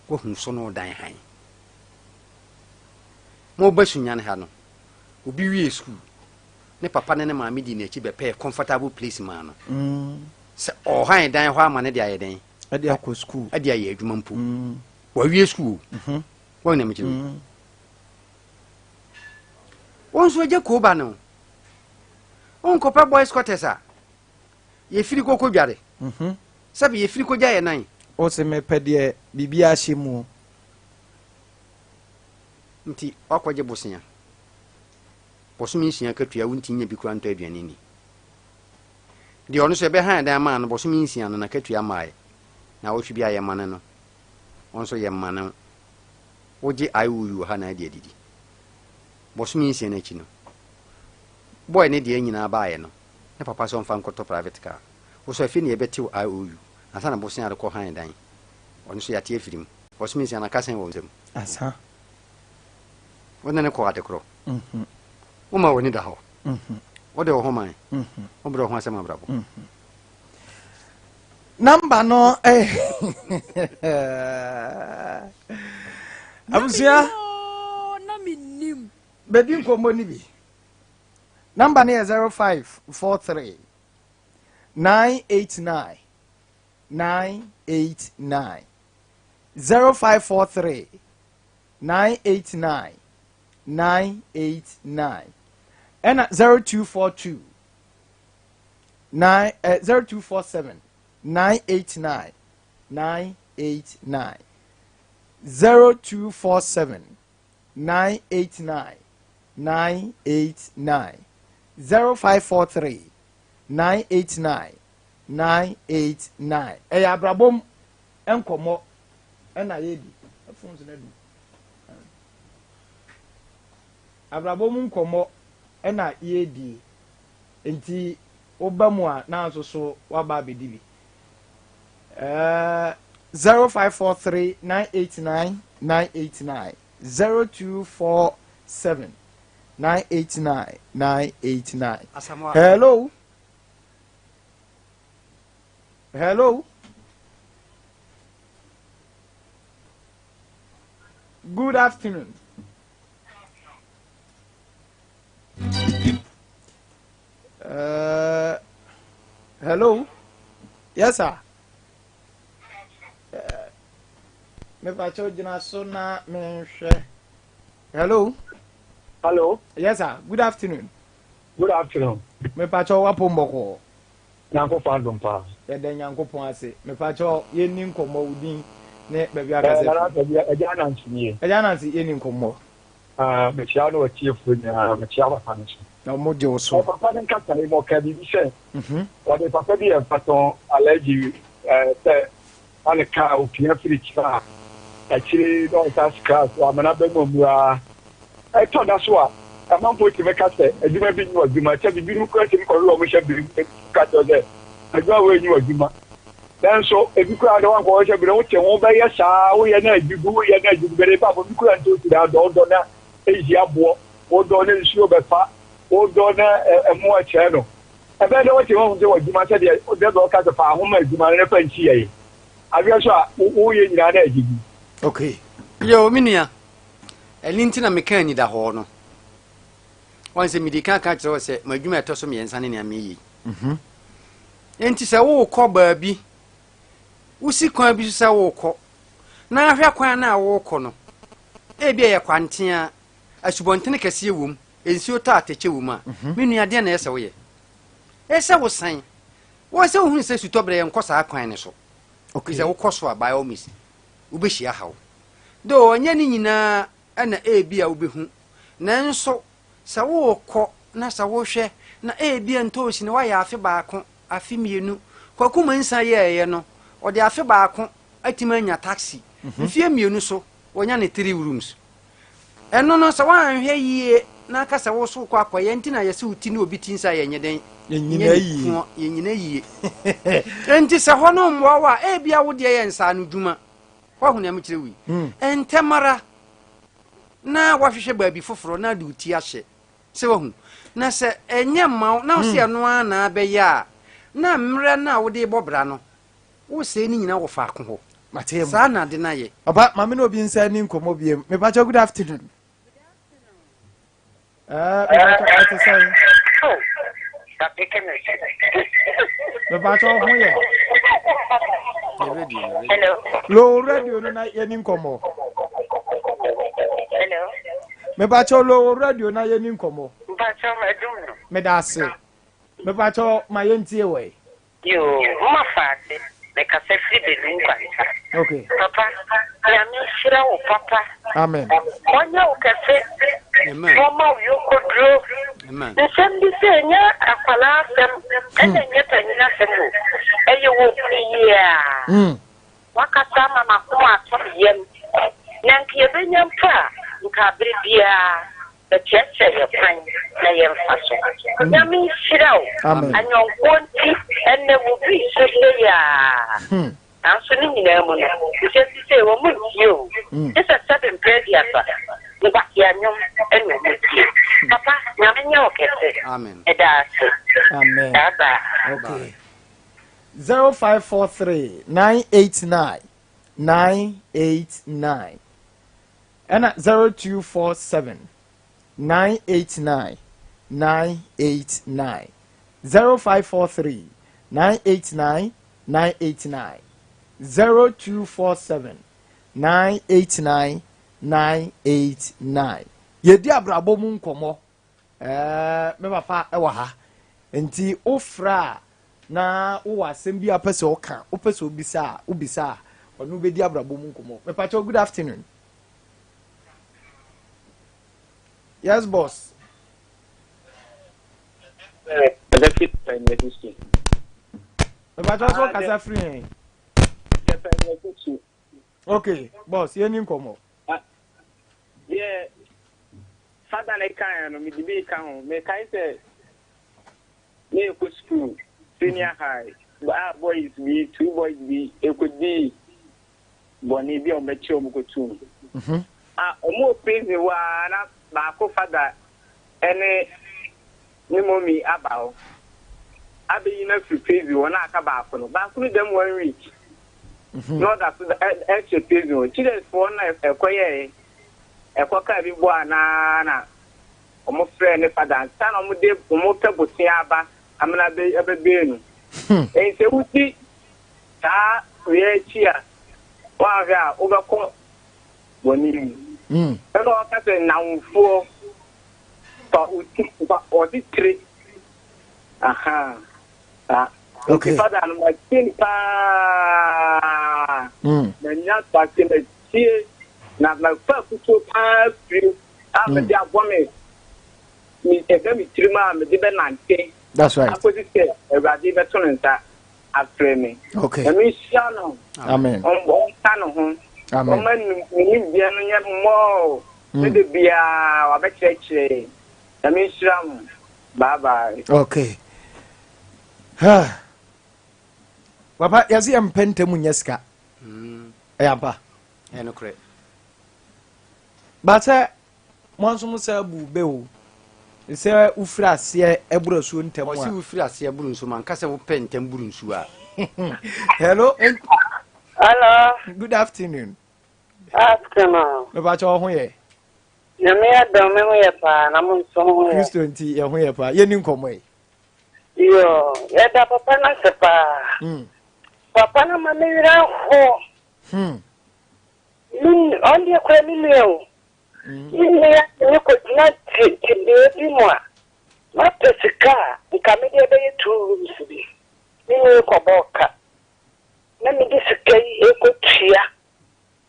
Woahu so ne wo dan hann. Moba Sunyani ha no, obi wie sukuu, ne papa ne ne maame dii n'akyi bɛpɛɛ comfortable place maa no. Sɛ ɔhan dan hɔ ama no de ayɛ dɛn? Ɛde akɔ sukuu. Ɛde ayɛ adwuma mpo. Wawie sukuu o. Mhm. Wɔn na mekyerɛ. Mm. Wɔn nso agya kooba no. Wonkɔpɛ boys quarters a yɛfiri kɔkɔ dware. Mhm. Sɛbi yɛfiri kɔgya yɛ nan. Wo se mepɛ deɛ biribiara hyɛ mu o. Nti woakɔgye bosea. Bosome nsia akatua wontumi nya bi koraa ntɔ aduane nni. Deɛ ɔno nso yɛbɛhan dan maa no bosome nsia no n'akatua mmaeɛ. Naawɔtwe biara yɛmane no. Wo nso yɛmmane wo. Wogye IOU wɔ ha na adi adidi. Bosome nsia no akyi no, boy no deɛ nyinaa baeɛ no, ne papa sɛ ɔmfa nkɔtɔ private car. Wo nso afei na yɛbɛtew IOU ansa na bosea rekɔ han dan. Ɔno nso yɛate afiri mu. Bosome nsia no aka sɛn wɔ wo nsam? Asa. Wo ne no kɔ adekorɔ. Woma w'ani da hɔ. Wode wo ho man. Wobrɛ wo ho ase ma abrabɔ. Namba no abusua. Bɛdi nkɔmmɔ no bi. Namba no yɛ 0543 989 989 0543 989 989 ɛna 0242 9 eh, 0247 989 989 0247 989 989 0543 989 989 ɛyɛ abrabom nkɔmmɔ ɛna yɛdi phones no adu abrabɔ mu nkɔmmɔ ɛna yɛdi nti woba mu a na nso so waba abɛdi bi ɛɛ 0543 989 989 0247 989 989 Asamoah. Hello. Hello. Good afternoon. Hello. Yes, sir. Mepakyɛw gyina so na menhwɛ. Hello. Hello. Yes, sir. Good afternoon. Good afternoon. Mepakyɛw wapo mbɔkɔɔ. Nyankopɔn adom paa. Yɛda Nyankopɔn ase. Mepakyɛw yɛnni nkɔmmɔ wo din ne baabi akasa fi. Ɛgya Anansi nie. Ɛgya Anansi yɛnni nkɔmmɔ. Ah, mekyia ne watiefoɔ nyinaa, mekyia papa no so. Na wɔn gye wo so. Papa no nkasa yi ma ɔka biribi sɛ, wɔde papa bi yɛ mfatɔn allergy sɛ na ne kaa opia firi kyerɛ a akyire na ɔsa skra so amena bɛ mu amuraa. Ɛtɔ da so a, amanfoɔ tumi ka sɛ adwuma bi nyɛ adwuma, sɛ bibinom koraa tumi kɔhwe wɔn hyɛ bere mu ka kyerɛ sɛ adwuma wei nyɛ adwuma. Nanso ebi koraa de wankɔ hyɛ bere wote ho bɛyɛ saa, woyɛ na adi gu, woyɛ na adi gu, bɛde ba bi koraa nti wosi da dɔɔdɔ na eyi aboɔ, wodɔ na nsuo bɛfa, wodɔ na ɛmo ɛkyerɛ no. Ɛbɛyɛ dɛ wote ho sɛ w'adwuma sɛdeɛ dɛbɛ ɔka sɛ fa ahoma adwuma no na fa nsi yɛye. Adeɛ so a woyɛ nyinaa na adi gu. Okay. Yo, me nua, ɛno nti na meka anidahɔɔ no. Wɔn sɛ medi kan ka kyerɛ wo sɛ m'adwuma a ɛtɔ so mmiɛnsa ne nea meyɛ yi. Enti sɛ worekɔ baabi, wosi kwan bi so sɛ worekɔ, na ahwɛ kwan no a worekɔ no, ebi ɛyɛ kwantea, asubɔntene kɛseɛ wom, nsuo tɔ atɛkyɛ wom a, me nua deɛ na ɛyɛ sɛ woyɛ? Ɛyɛ sɛ wosan. Wɔ sɛ wohunu sɛ sutɔberɛ yɛnkɔ saa kwan no so. Okay. Sɛ wokɔ so a, by all means, wobɛhyia haw. Though ɛnyɛ ne nyinaa na ebi a wobɛhu, nanso sɛ worekɔ na sɛ wohwɛ na ebia ntoosi no woayɛ afe baako, afe mmienu. Kwaku Mensah yɛeɛ no, ɔde afe baako atumi anya taxi. Mfeɛ mmienu so, wanya ne three rooms. Ɛno no, sɛ woanhwɛ yie na aka sɛ wo so wokɔ akɔyɛ nti na yɛsɛ wo ti ne obi ti nsa yɛnyɛ dɛn? Yɛnyina yie. Yɛnyina yie. Enti sɛ hɔ no mmoa wo a, ebia wo deɛ yɛ nsaano dwuma. Woahu nea mekyerɛ wo yi? Ntɛm ara na woahwehwɛ baabi foforɔ na de wo ti ahyɛ. Sɛ wahu? Na sɛ ɛnyɛ mma wo na wo sɛ ɛno ara na abɛyɛ a, na mmerɛ no a wode rebɔ bra no, wosɛe ne nyinaa wɔ faako hɔ. Mate mu. Saa na ade no ayɛ. Papa, ma me ne obi nsa ni nkɔmmɔ biem. Mepakyɛ good afternoon. Mepakyɛ ɛte sɛn? Mepakyɛ ho yɛ. Hello. Low radio no na yɛni nkɔmmɔ. Hello. Mepakyɛ low radio na yɛni nkɔmmɔ. Mepakyɛ madum no. Meda ase. Mepakyɛ ma yɛntie wɔ yi. Yoo, mma faase, me kasa firi Belu Nkwanta. Okay. Papa, Nyame nhyira wo papa. Amen. Ɔnyɛ wo kɛse. Amen. Na ɔma wo yɔnkoduro. Amen. Nsɛm bi sɛ ɛnyɛ akwadaa asɛm ɛna ɛnyɛ panyin asɛm o. Ɛyɛ wɔ biaa. Wakasa ama m'akoma atɔ me yam. Na nka yɛbɛnya mpo a, nka abere biara bɛkyerɛkyerɛ yɛ kwan na yɛmfa so. Nyame nhyira wo. Anyɔnkoɔ nti ɛnnɛ wobi so sei aa. Nanso ne nyinaa mu no, nsɛm bi sei wɔn ntie o. Gye sɛ sɛbe mprɛ aduasa, nkwasea nnwom ɛna wɔn tie. Papa, Nyame nyɛ wo kɛse. Meda ase. Amen. Bye bye. Okay. 0543 989 989 ɛna 0247 989 989 0543 989 989 0247 989 989 yɛdi abrabɔ mu nkɔmmɔ ɛɛ me papa ɛwɔ ha nti wofrɛ a na wowɔ asɛm bi a wopɛ sɛ woka wopɛ sɛ wobisa a wobisa a ɔno bɛdi abrabɔ mu nkɔmmɔ. Mepakyɛw, good afternoon. Yes, boss. Mepakyɛw sɛ wokasa firi hɛn? Okay, boss, yɛni nkɔmmɔ. Deɛ fada ne kaeɛ no, mede bi ka ho. Mekae sɛ na yɛkɔ sukuu, senior high, a boys bi, two boys bi ɛkɔdii bɔne bi a wɔbɛkyerɛ wɔn kɔtuu mu. A wɔn wɔ prison hɔ ara na baako fada ɛne ne mɔmi aba hɔ. Abɛyi no afiri prison hɔ na aka baako no. Baako no dam one week na ɔda so ɛhyɛ prison hɔ. Children's foɔ no ɛkɔyɛɛ ɛkɔkaa bi bɔ anaa na wɔn frɛ ne fada ansa na wɔn de wɔn pɛ bosea aba amena abɛ abɛbee no. Ɛnti sɛ wodi saa wei akyi a wɔahwɛ a wobɛkɔ bɔne mu. Ɛna ɔka sɛ nnamfoɔ fa wo ti fa ɔde tire aha saa. Okay. Nti fada no matie no paa. Manya ntoaseɛ matie na mafa afutuo paa firi a mede abɔ me me ɛda me tirim a mede bɛnante. That's right. Akɔsi sɛ Awurade bɛto ne nsa afrɛ me. Okay. Nyame nhyira no. Amen. Ɔnka ne ho. Amen. Ɔma ne nimdeɛ no nyɛ mmɔɔ. Ne de biara wabɛkyerɛkyerɛ. Nyame nhyira mo. Bye bye. Okay. Papa, yɛse yɛmpɛ ntɛm nyɛ sika. Ɛyɛ ampa. Ɛyɛ nokorɛ. But sɛ mo nso mo sɛ bu bɛ o. Sɛ wofiri aseɛ ɛboro asuo ntɛm a. Ɔsi wofiri aseɛ boro nsuo ma nka sɛ wopɛ ntɛm boro nsuo a. Hello. Hello. Good afternoon. Afternoon. Mepa kyɛ wo ho yɛ. Nyame adom me ho yɛ paa na mo nso mo ho yɛ. Kristo nti yɛ ho yɛ paa. Yɛni nkɔmmɔ yi. Yo, yɛda papa no ase paa. Papa no ma me werɛ ho. Me ɔno deɛ kora me nua o. Me nua ne kɔgyina tebea bi mu a mapɛ sika a nka mede ɛbɛyɛ 2 rooms bi. Me nua kɔbɔɔ ka na mede sika yi ɛkɔtua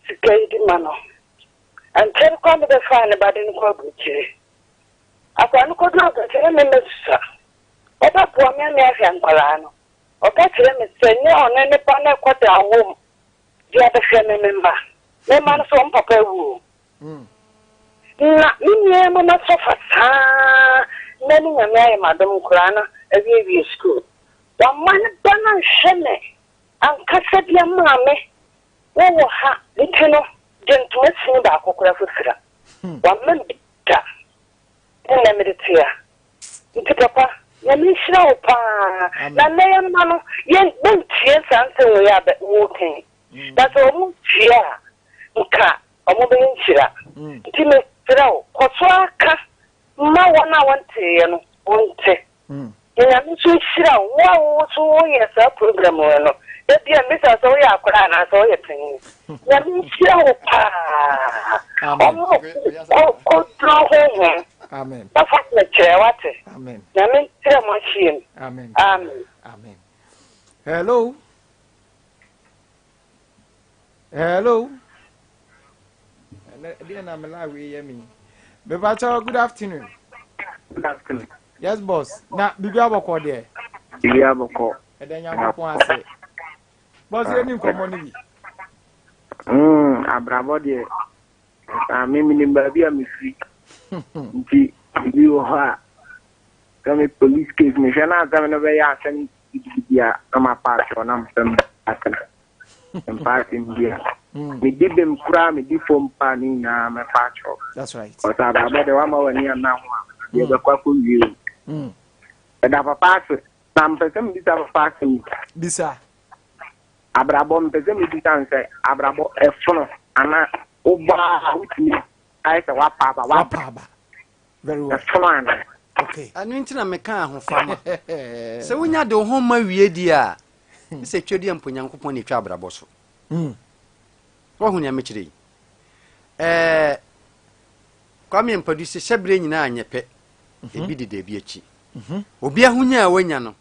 sika yi de ma no. Ankyɛre koraa mebɛfaa ne ba de no kɔ aburokyire. Akwadaa no kɔduru aburokyire na me mɛsua. Ɔbɛboa me ame ahwɛ nkwadaa no. Ɔka kyerɛ me sɛ nyɛ ɔno ne ba no ɛkɔda wom de abɛhwɛ me me mma. Me mma no so wɔn papa awu o. Na me nua ma masɔfa saa na ne Nyame ayɛ m'adom nkwadaa no awiewie sukuu. Wamma ne ba no anhwɛ me ankasa bi ama me. Wowɔ ha nti no gye ntoma sini baako koraa fafira. Wamma me bi da. Ɛnnɛ mede te a. Nti papa Nyame nhyira wo paa. Na nnɛ yɛn mma no yɛn bɛntie saa nsɛm wei a bɛ woka yi. Na sɛ wɔn tie a nka wɔn bɛyɛ nhyira. Nti mesrɛ wo kɔ so ara ka ma wɔn a wɔnteeɛ no wɔnte. Na Nyame nso nhyira wo, wo a wo nso woyɛ saa program wei no, da bia mbisa sɛ woyɛ akwadaa anaa sɛ woyɛ panyin. Nyame nhyira wo paa. Ɔmo kɔduro honhom. Na fa kyerɛkyerɛ wate. Nyame nkyerɛ mo ahyia mu. Amen. Amen. Amen. Hello. Hello. Deɛ na mela wei yɛ me. Mepakyɛw, good afternoon. Good afternoon. Yes, boss. Na biribi abɔkɔ deɛ? Biribi abɔkɔ. Ɛdɛ Nyankopɔn ase. Boss, yɛ ni nkɔmmɔ no bi. Abrabɔ deɛ, saa me menim baabi a mefiri. Nti, biribi wɔ hɔ a, sɛ me police case mehwɛ na asɛm no bɛyɛ asɛm gidigidi a, na mapa akyɛw na mepɛ me atena. Mpa asɛm bi a. Medi bem koraa medi fam paa ne nyinaa mɛpa akyɛw. That's right. Ɔsɛ abrabɔ deɛ wama w'ani anna ho a, deɛ bɛkɔ akɔwie o. Ɛda papa ase. Na mpɛ sɛ mebisa papa asɛm bi. Bisa. Abrabɔ mpɛ sɛ mebisa no sɛ abrabɔ ɛfono anaa wobɔ a wotumi ayɛ sɛ woapa aba woapa aba. Very well. Ɛfono anaa? Okay. Ɛno nti na meka ahofama. Sɛ wonya de wo ho ma wie deɛ a, ne sɛ twɛdeɛ mpo Nyankopɔn na ɛtwa abrabɔ so. Woahu nea mekyerɛ yi? Ɛɛ, Kwame Ampadu sɛ hyɛberɛ nyinaa nyɛ pɛ, ebi deda ebi akyi. Obi ahonya a wanya no,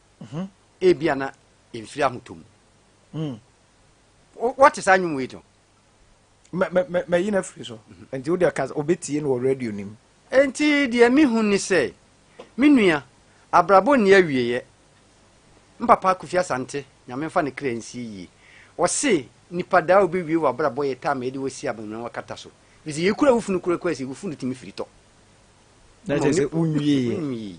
ebia na ɛmfiri ahotɔ mu. Wɔte saa nnwom wei to? Mayi no afiri so. Nti wode ka obɛtie no wɔ radio no mu. Enti deɛ mehu ne sɛ, me nua, abrabɔ nni awieɛ. Me papa Kofi Asante, Nyame mfa ne kra nsie yie, ɔse nipa daa wobɛwie w'abrabɔ yɛ time a yɛde wo asi abamuna wakata so. Ɛfiri sɛ yɛkura wo funu korakora sɛ wo funu tumi firi tɔ. Na kyerɛ sɛ wonwieɛ.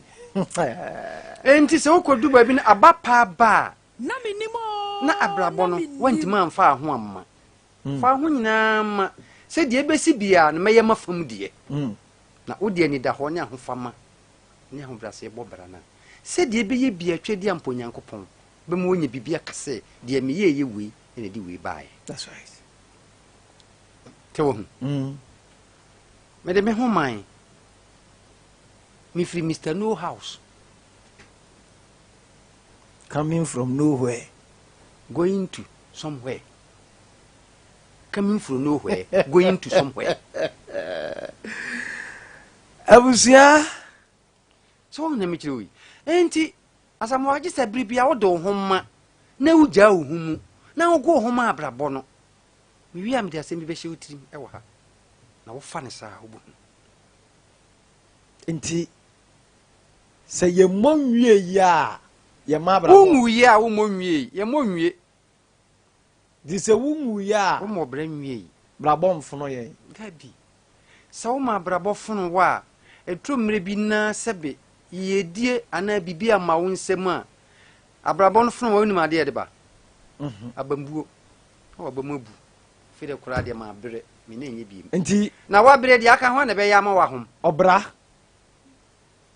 Enti sɛ wokɔdu baabi no aba paa ba a, na abrabɔ no woantumi amfa ho amma. Fa ho nyinaa ma sɛ deɛ ɛbɛsi biara no mɛyɛ m'afam deɛ. Na wode anidahɔ ne ahofama ne ahobrɛaseɛ bɔ bra no a. Sɛdeɛ ɛbɛyɛ biara Tweaduampɔ Onyankopɔn bɛma wanya biribi aka sɛ, Deɛ meyɛeɛ wei na ɛde wei baeɛ. That's right. Sɛ wahu? Mede me ho mae. Mefiri Mister No House. Coming from nowhere. Going to somewhere. Coming from nowhere, going to somewhere. Abusua. So wɔn na mekyerɛ wo yi. Enti, Asamoah gye sɛ bere bi a wode wo ho ma na wogyaa wo ho mu na wogo wo ho ma abrabɔ no. Mewie a mede asɛm bi bɛhyɛ wo tirim wɔ ha na wofa no saa a wobɛhu. Enti sɛ yɛmmɔ nwie yi a yɛmma abrabɔ. Wonwuiɛ a wommɔ nwiei, yɛmmɔ nwie. Nti sɛ wonwuiɛ a. Wommɔ bra nwiei. Brabɔ mfono yɛn. Dabi. Sɛ woma abrabɔ fono wo a, ɛtɔ mmerɛ bi na sɛbe yiedie anaa biribi amma wo nsam a, abrabɔ no fono wo a, wonim adeɛ a ɛde ba? Abambuo. Na w'aba mu abu. Afei deɛ koraa deɛ mabrɛ, me nan nyɛ biem. Nti. Na woabrɛ deɛ aka hwan na ɛbɛyɛ ama woahom? Ɔbra,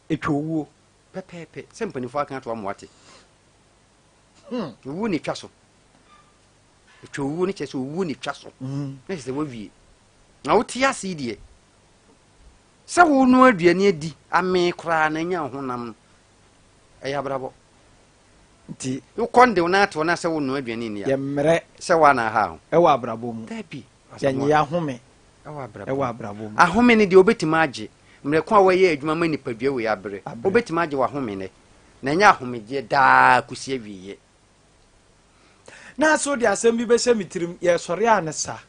ɛtwa owuo. Pɛpɛɛpɛ, sɛ mpanimfoɔ aka ato ama woate. Owuo na ɛtwa so. Ɛtwa owuo no kyerɛ sɛ owuo na ɛtwa so. Na kyerɛ sɛ woawie. Na wote ase yi deɛ, sɛ wonoa aduane adi amee koraa na anya wo honam no, ɛyɛ abrabɔ. Nti wokɔ nde wo nan ate wo nan sɛ wonoa aduane nni a, yɛmmerɛ sɛ woa na aha ho. Ɛwɔ abrabɔ mu. Dabi. Yɛnyɛ ahome. Ɛwɔ abrabɔ Ɛwɔ abrabɔ mu. Ahome no deɛ wobɛtumi agye. Mmerɛ ko a woayɛ adwuma ma nipadua wei abrɛ. Wobɛtumi agye w'ahome nnɛ. Na ɛnyɛ ahomegyeɛ daa kɔsi awieɛ. Na so de asɛm bi bɛhyɛ me tirim, yɛsɔre a ne sa.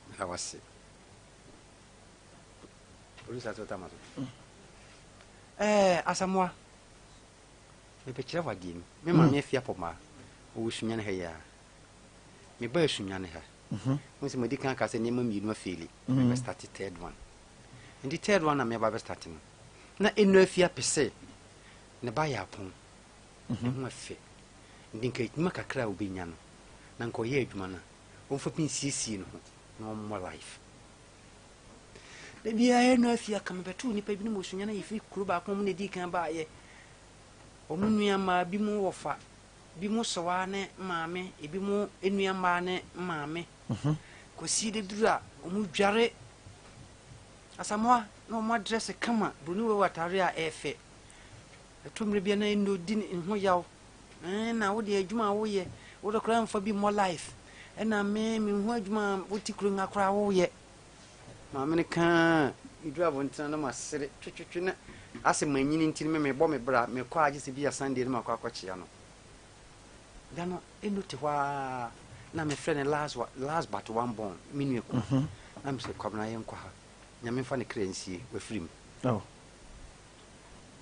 Meda wo ase. Polisi ase ɔtama so. Ɛɛ Asamoah, mebɛkyerɛ wo adeɛ bi. Me maame afi apɔmaa, ɔwɔ Sunyani ha yi ara. Mebaa Sunyani ha. Wohu sɛ madi kan aka sɛ nneɛma mmienu afeeli. Mebɛstarte third one. Nti third one a meba bɛstarte no, na Eno afi apɛ sɛ ne ba yɛ apɔn. Ne ho ɛfɛ. Nti nka adwuma kakra a ɔbɛnya no, na nka ɔyɛ adwuma no a, ɔmfa bi nsiesie ne ho na ɔmmɔ life. Da biara Eno afi aka mebɛtoo nnipa binom wɔ Sunyani a yɛfiri kuro baako mu na ɛdii kan baeɛ. Wɔn nua mmaa bi mu wɔfa, bi mu sewaa ne maame, ebi mu nua mmaa ne maame. Kwasi da duru a wɔn dware Asamoah na wɔn adrɛse kama, buroni wei wɔ atare a ɛyɛ fɛ. Ɛtɔ mmerɛ bi a na Eno di ne ho yaw. Ɛɛ na wo deɛ adwuma a woyɛ, wo de koraa mfa bi mmɔ life. Ɛna me, menhu adwuma a wote kurom ha koraa woyɛ. Maame no kaa, meduru abɔntene na masere twetwetwe na asɛ manyini nti no me mebɔ me bra, mekɔ a gye sɛ bi a Sunday no makɔ akɔkyea no. Da no, Eno te hɔ ara na mefrɛ no last, last but one born, me nua kuma. Na mesɛ, Kwabena yɛnkɔ ha. Nyame mfa ne kra nsie, wafiri mu. Oh.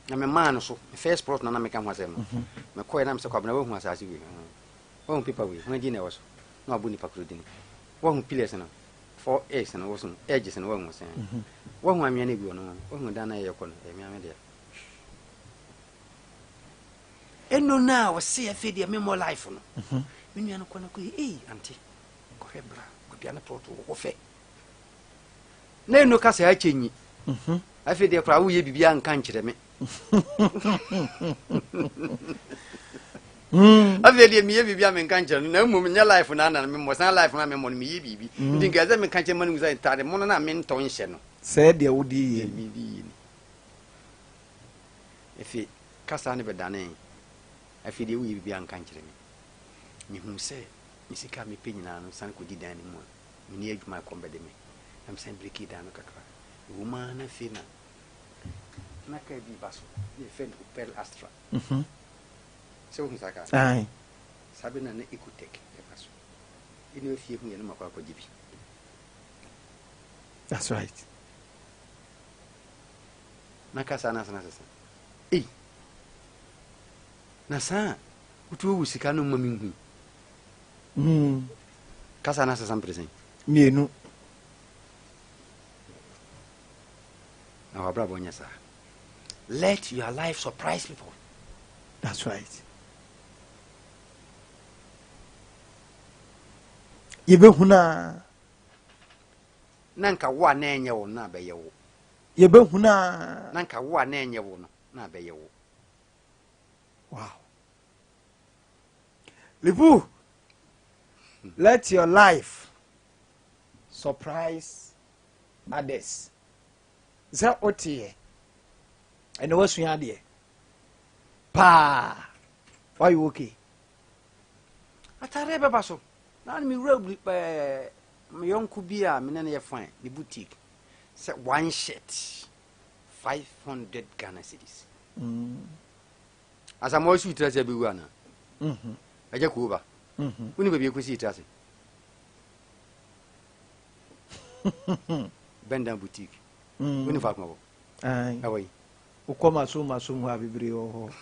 Na me maa no so, me first plot na na meka ho asɛm no. Mekɔɛ na mesɛ Kwabena wahu asase wei, wahu paper wei, hwan din na ɛwɔ so? Na wabɔ nipa koro din. Wahu pillars no, four eggs no wɔ so no, edges no wahu sɛn. Wahu anwea no egu hɔ no, wahu dan na ɛyɛ kɔ no, ɛyɛ me ame dea. Ɛno no a ɔse afei deɛ memmɔ life no. Me nua no kɔ no kɔ yi, ei ante, kɔhwɛ bra, baabi a ne plot wɔ hɔ fɛ. Na ɛno ka sɛ akyɛ nyi. Afei deɛ koraa woyɛ biribi anka nkyerɛ me. Afei deɛ meyɛ biribi a menka nkyerɛ no na mmom nyɛ life no ana memmɔ san life no a memmɔ no meyɛ biribi. Nti nka ɛsɛ meka kyerɛ ma no mu sɛ ntaade mono no a mentɔ nhyɛ no. Sɛ deɛ wode yɛ ni. Mede yɛ ni. Afei kasa no bɛdanee. Afei deɛ woyɛ biribi anka nkyerɛ me. Mehuu sɛ me sika a mepɛ nyinaa no sane kɔdi dan no mu a menni adwuma a ɛkɔm bɛde me. Na mesan brekii dan no kakra. Ɛwɔ mu ara na afei na na kaa bi ba so na yɛfrɛ no Opel Astra. Sɛ wohu saa kaa no? Ae. Saa bere no na na Ecotec ɛba so. Ɛne afie hu yɛ no makɔ akɔgye bi. That's right. Na kasa no asena sesa. Ei! Na saa a wotu owu sika no mma menhui. Kasa no asesa mpere sɛn? Mmienu. Na w'abrabɔ nyɛ saa. Let your life surprise people. That's right. Yɛbɛhunu a. Na nka wo a na ɛnyɛ wo no na abɛyɛ wo. Yɛbɛhunu a. Na nka wo a na ɛnyɛ wo no na abɛyɛ wo. Wow. Lipu, let your life surprise others. Sɛ woteɛ ɛna wasua adeɛ paa, wayɛ okay. Atadeɛ bɛba so na ne mewura me yɔnko bi a mene no yɛ fine ne boutique sɛ one shirt 500 Ghana cedis. Asamoah si tiri ase abɛwu anaa? Agya kuo ba. Wone baabi ɛkɔsii tiri ase? Bɛndan Boutique. Wone faako wɔ? Aye. Ɛwɔ yi. Wokɔ masom masom hɔ a, bebree wɔ hɔ.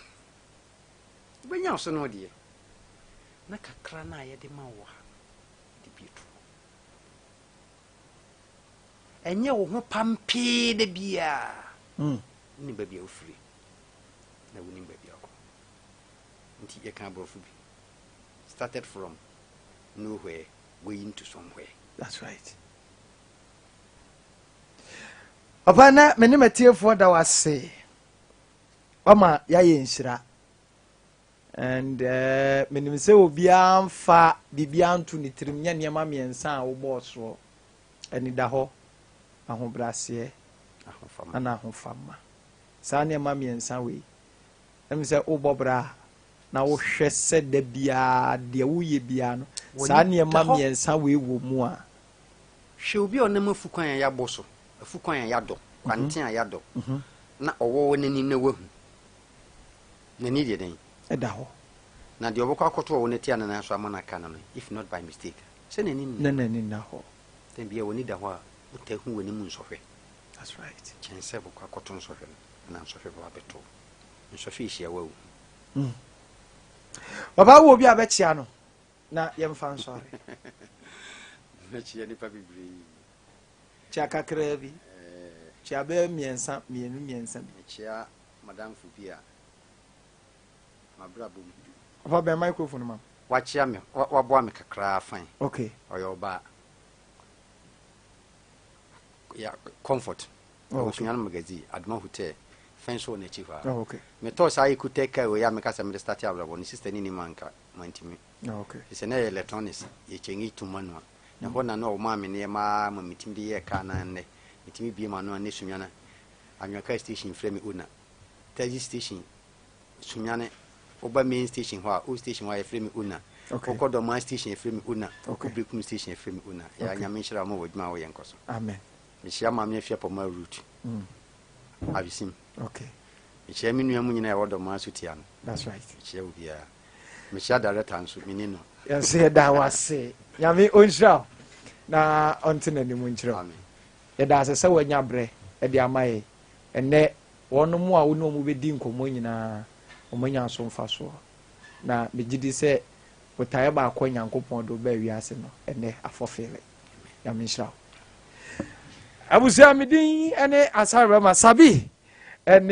Wobɛnya wo so no deɛ na kakra no a yɛde ma wo ha de bi to ɛnyɛ wo ho pampee da biaa. Wonim baabi a wofiri na wonim baabi a wokɔ, nti yɛka aborɔfo bi, started from nowhere, going to somewhere. That's right. Papa, na me ne matiefoɔ da wo ase, wama yɛayɛ nhyira and menim sɛ obiara mfa biribiara nto ne tirim nyɛ nneɛma mmiɛnsa a wobɔɔ soɔ: anida hɔ, ahobrɛaseɛ, ahofama. Ana ahofama. Saa nneɛma mmiɛnsa wei, ɛmu sɛ wobɔ bra a na wohwɛ sɛ da biara deɛ woyɛ biara no, saa W'ani nneɛma da hɔ. mmiɛnsa wei wɔ mu a. Hwɛ obi a ɔnam afu kwan a yɛabɔ so, afu kwan a yɛadɔ, kwanten a yɛadɔ, na ɔwɔ wɔ n'anim na wahu n'ani deɛ dɛn? Ɛda hɔ. Na deɛ ɔbɛkɔ akɔto ɔwɔ n'ati anan so ama no aka no, if not by mistake, sɛ n'ani na nna. N'ani nna hɔ. Tɛn bia w'ani da hɔ a, wotaa hu w'anim nsɔhwɛ That's right. kyɛn sɛ bɔkɔ akɔto nsɔhwɛ no, ana nsɔhwɛ bɛba abɛto wo. Nsɔhwɛ ɛhyia wo awu. Papa, wo obi a bɛkyia no na yɛmfa nsɔre. Mɛkyia nnipa bebree. Kyia kakraa bi. Kyia bɛyɛ mmiɛnsa, mmienu, mmiɛnsa bi. Mekyia madamfo bi a mabrabɔ mu Papa, bɛn microphone ma. Wakyia me, waboa me kakraa fine. Ɔyɛ ɔbaa ya Comfort. Oh, okay. Ɔsua no Magazine Adoma Hotel fɛn so wɔ n'akyi hɔ a Oh, okay. metɔɔ saa Ecotec car wei a meka sɛ mede start abrabɔ ne sister ne nim anka mantimi. Fi sɛ na ɛyɛ electronics yɛkyɛngi to manual na hɔ na na ɔmaa me nneɛma ma metumi de yɛɛ car, na nnɛ metumi bie ma no a ne Sunyane Anwea car station frɛ me owner, taxi station Sunyane, woba main station hɔ a, old station hɔ a, yɛfrɛ me owner. Wokɔ Dɔmaa station, yɛfrɛ me owner. Wokɔ Brekum station, yɛfrɛ me owner. Yɛ. Nyame nhyira wo ma wɔ adwuma a woyɛ nkɔ so. Amen. Mehyia Maame Afiapɔma Root Awesim. Mekyia me nua mu nyinaa ɛwɔ Dɔmaa so tia no. That's right. Mekyia wo biara. Mekyia director nso, meni no. Yɛnso yɛda wo ase. Nyame ɔnhyira wo na ɔnte n'anim nkyerɛ wo. Amen. Yɛda ase sɛ woanya berɛ de ama yɛ ɛnnɛ. Wɔn mu a wo ne wɔn bɛdi nkɔmmɔ nyinaa, wɔanya so mfasoɔ, na megye di sɛ botaeɛ baako a Nyankopɔn de wobaa wiase no, ɛnnɛ afɔfeele. Nyame nhyira wo. Abusua, me din ne Asare Bɛma Sabi ɛne.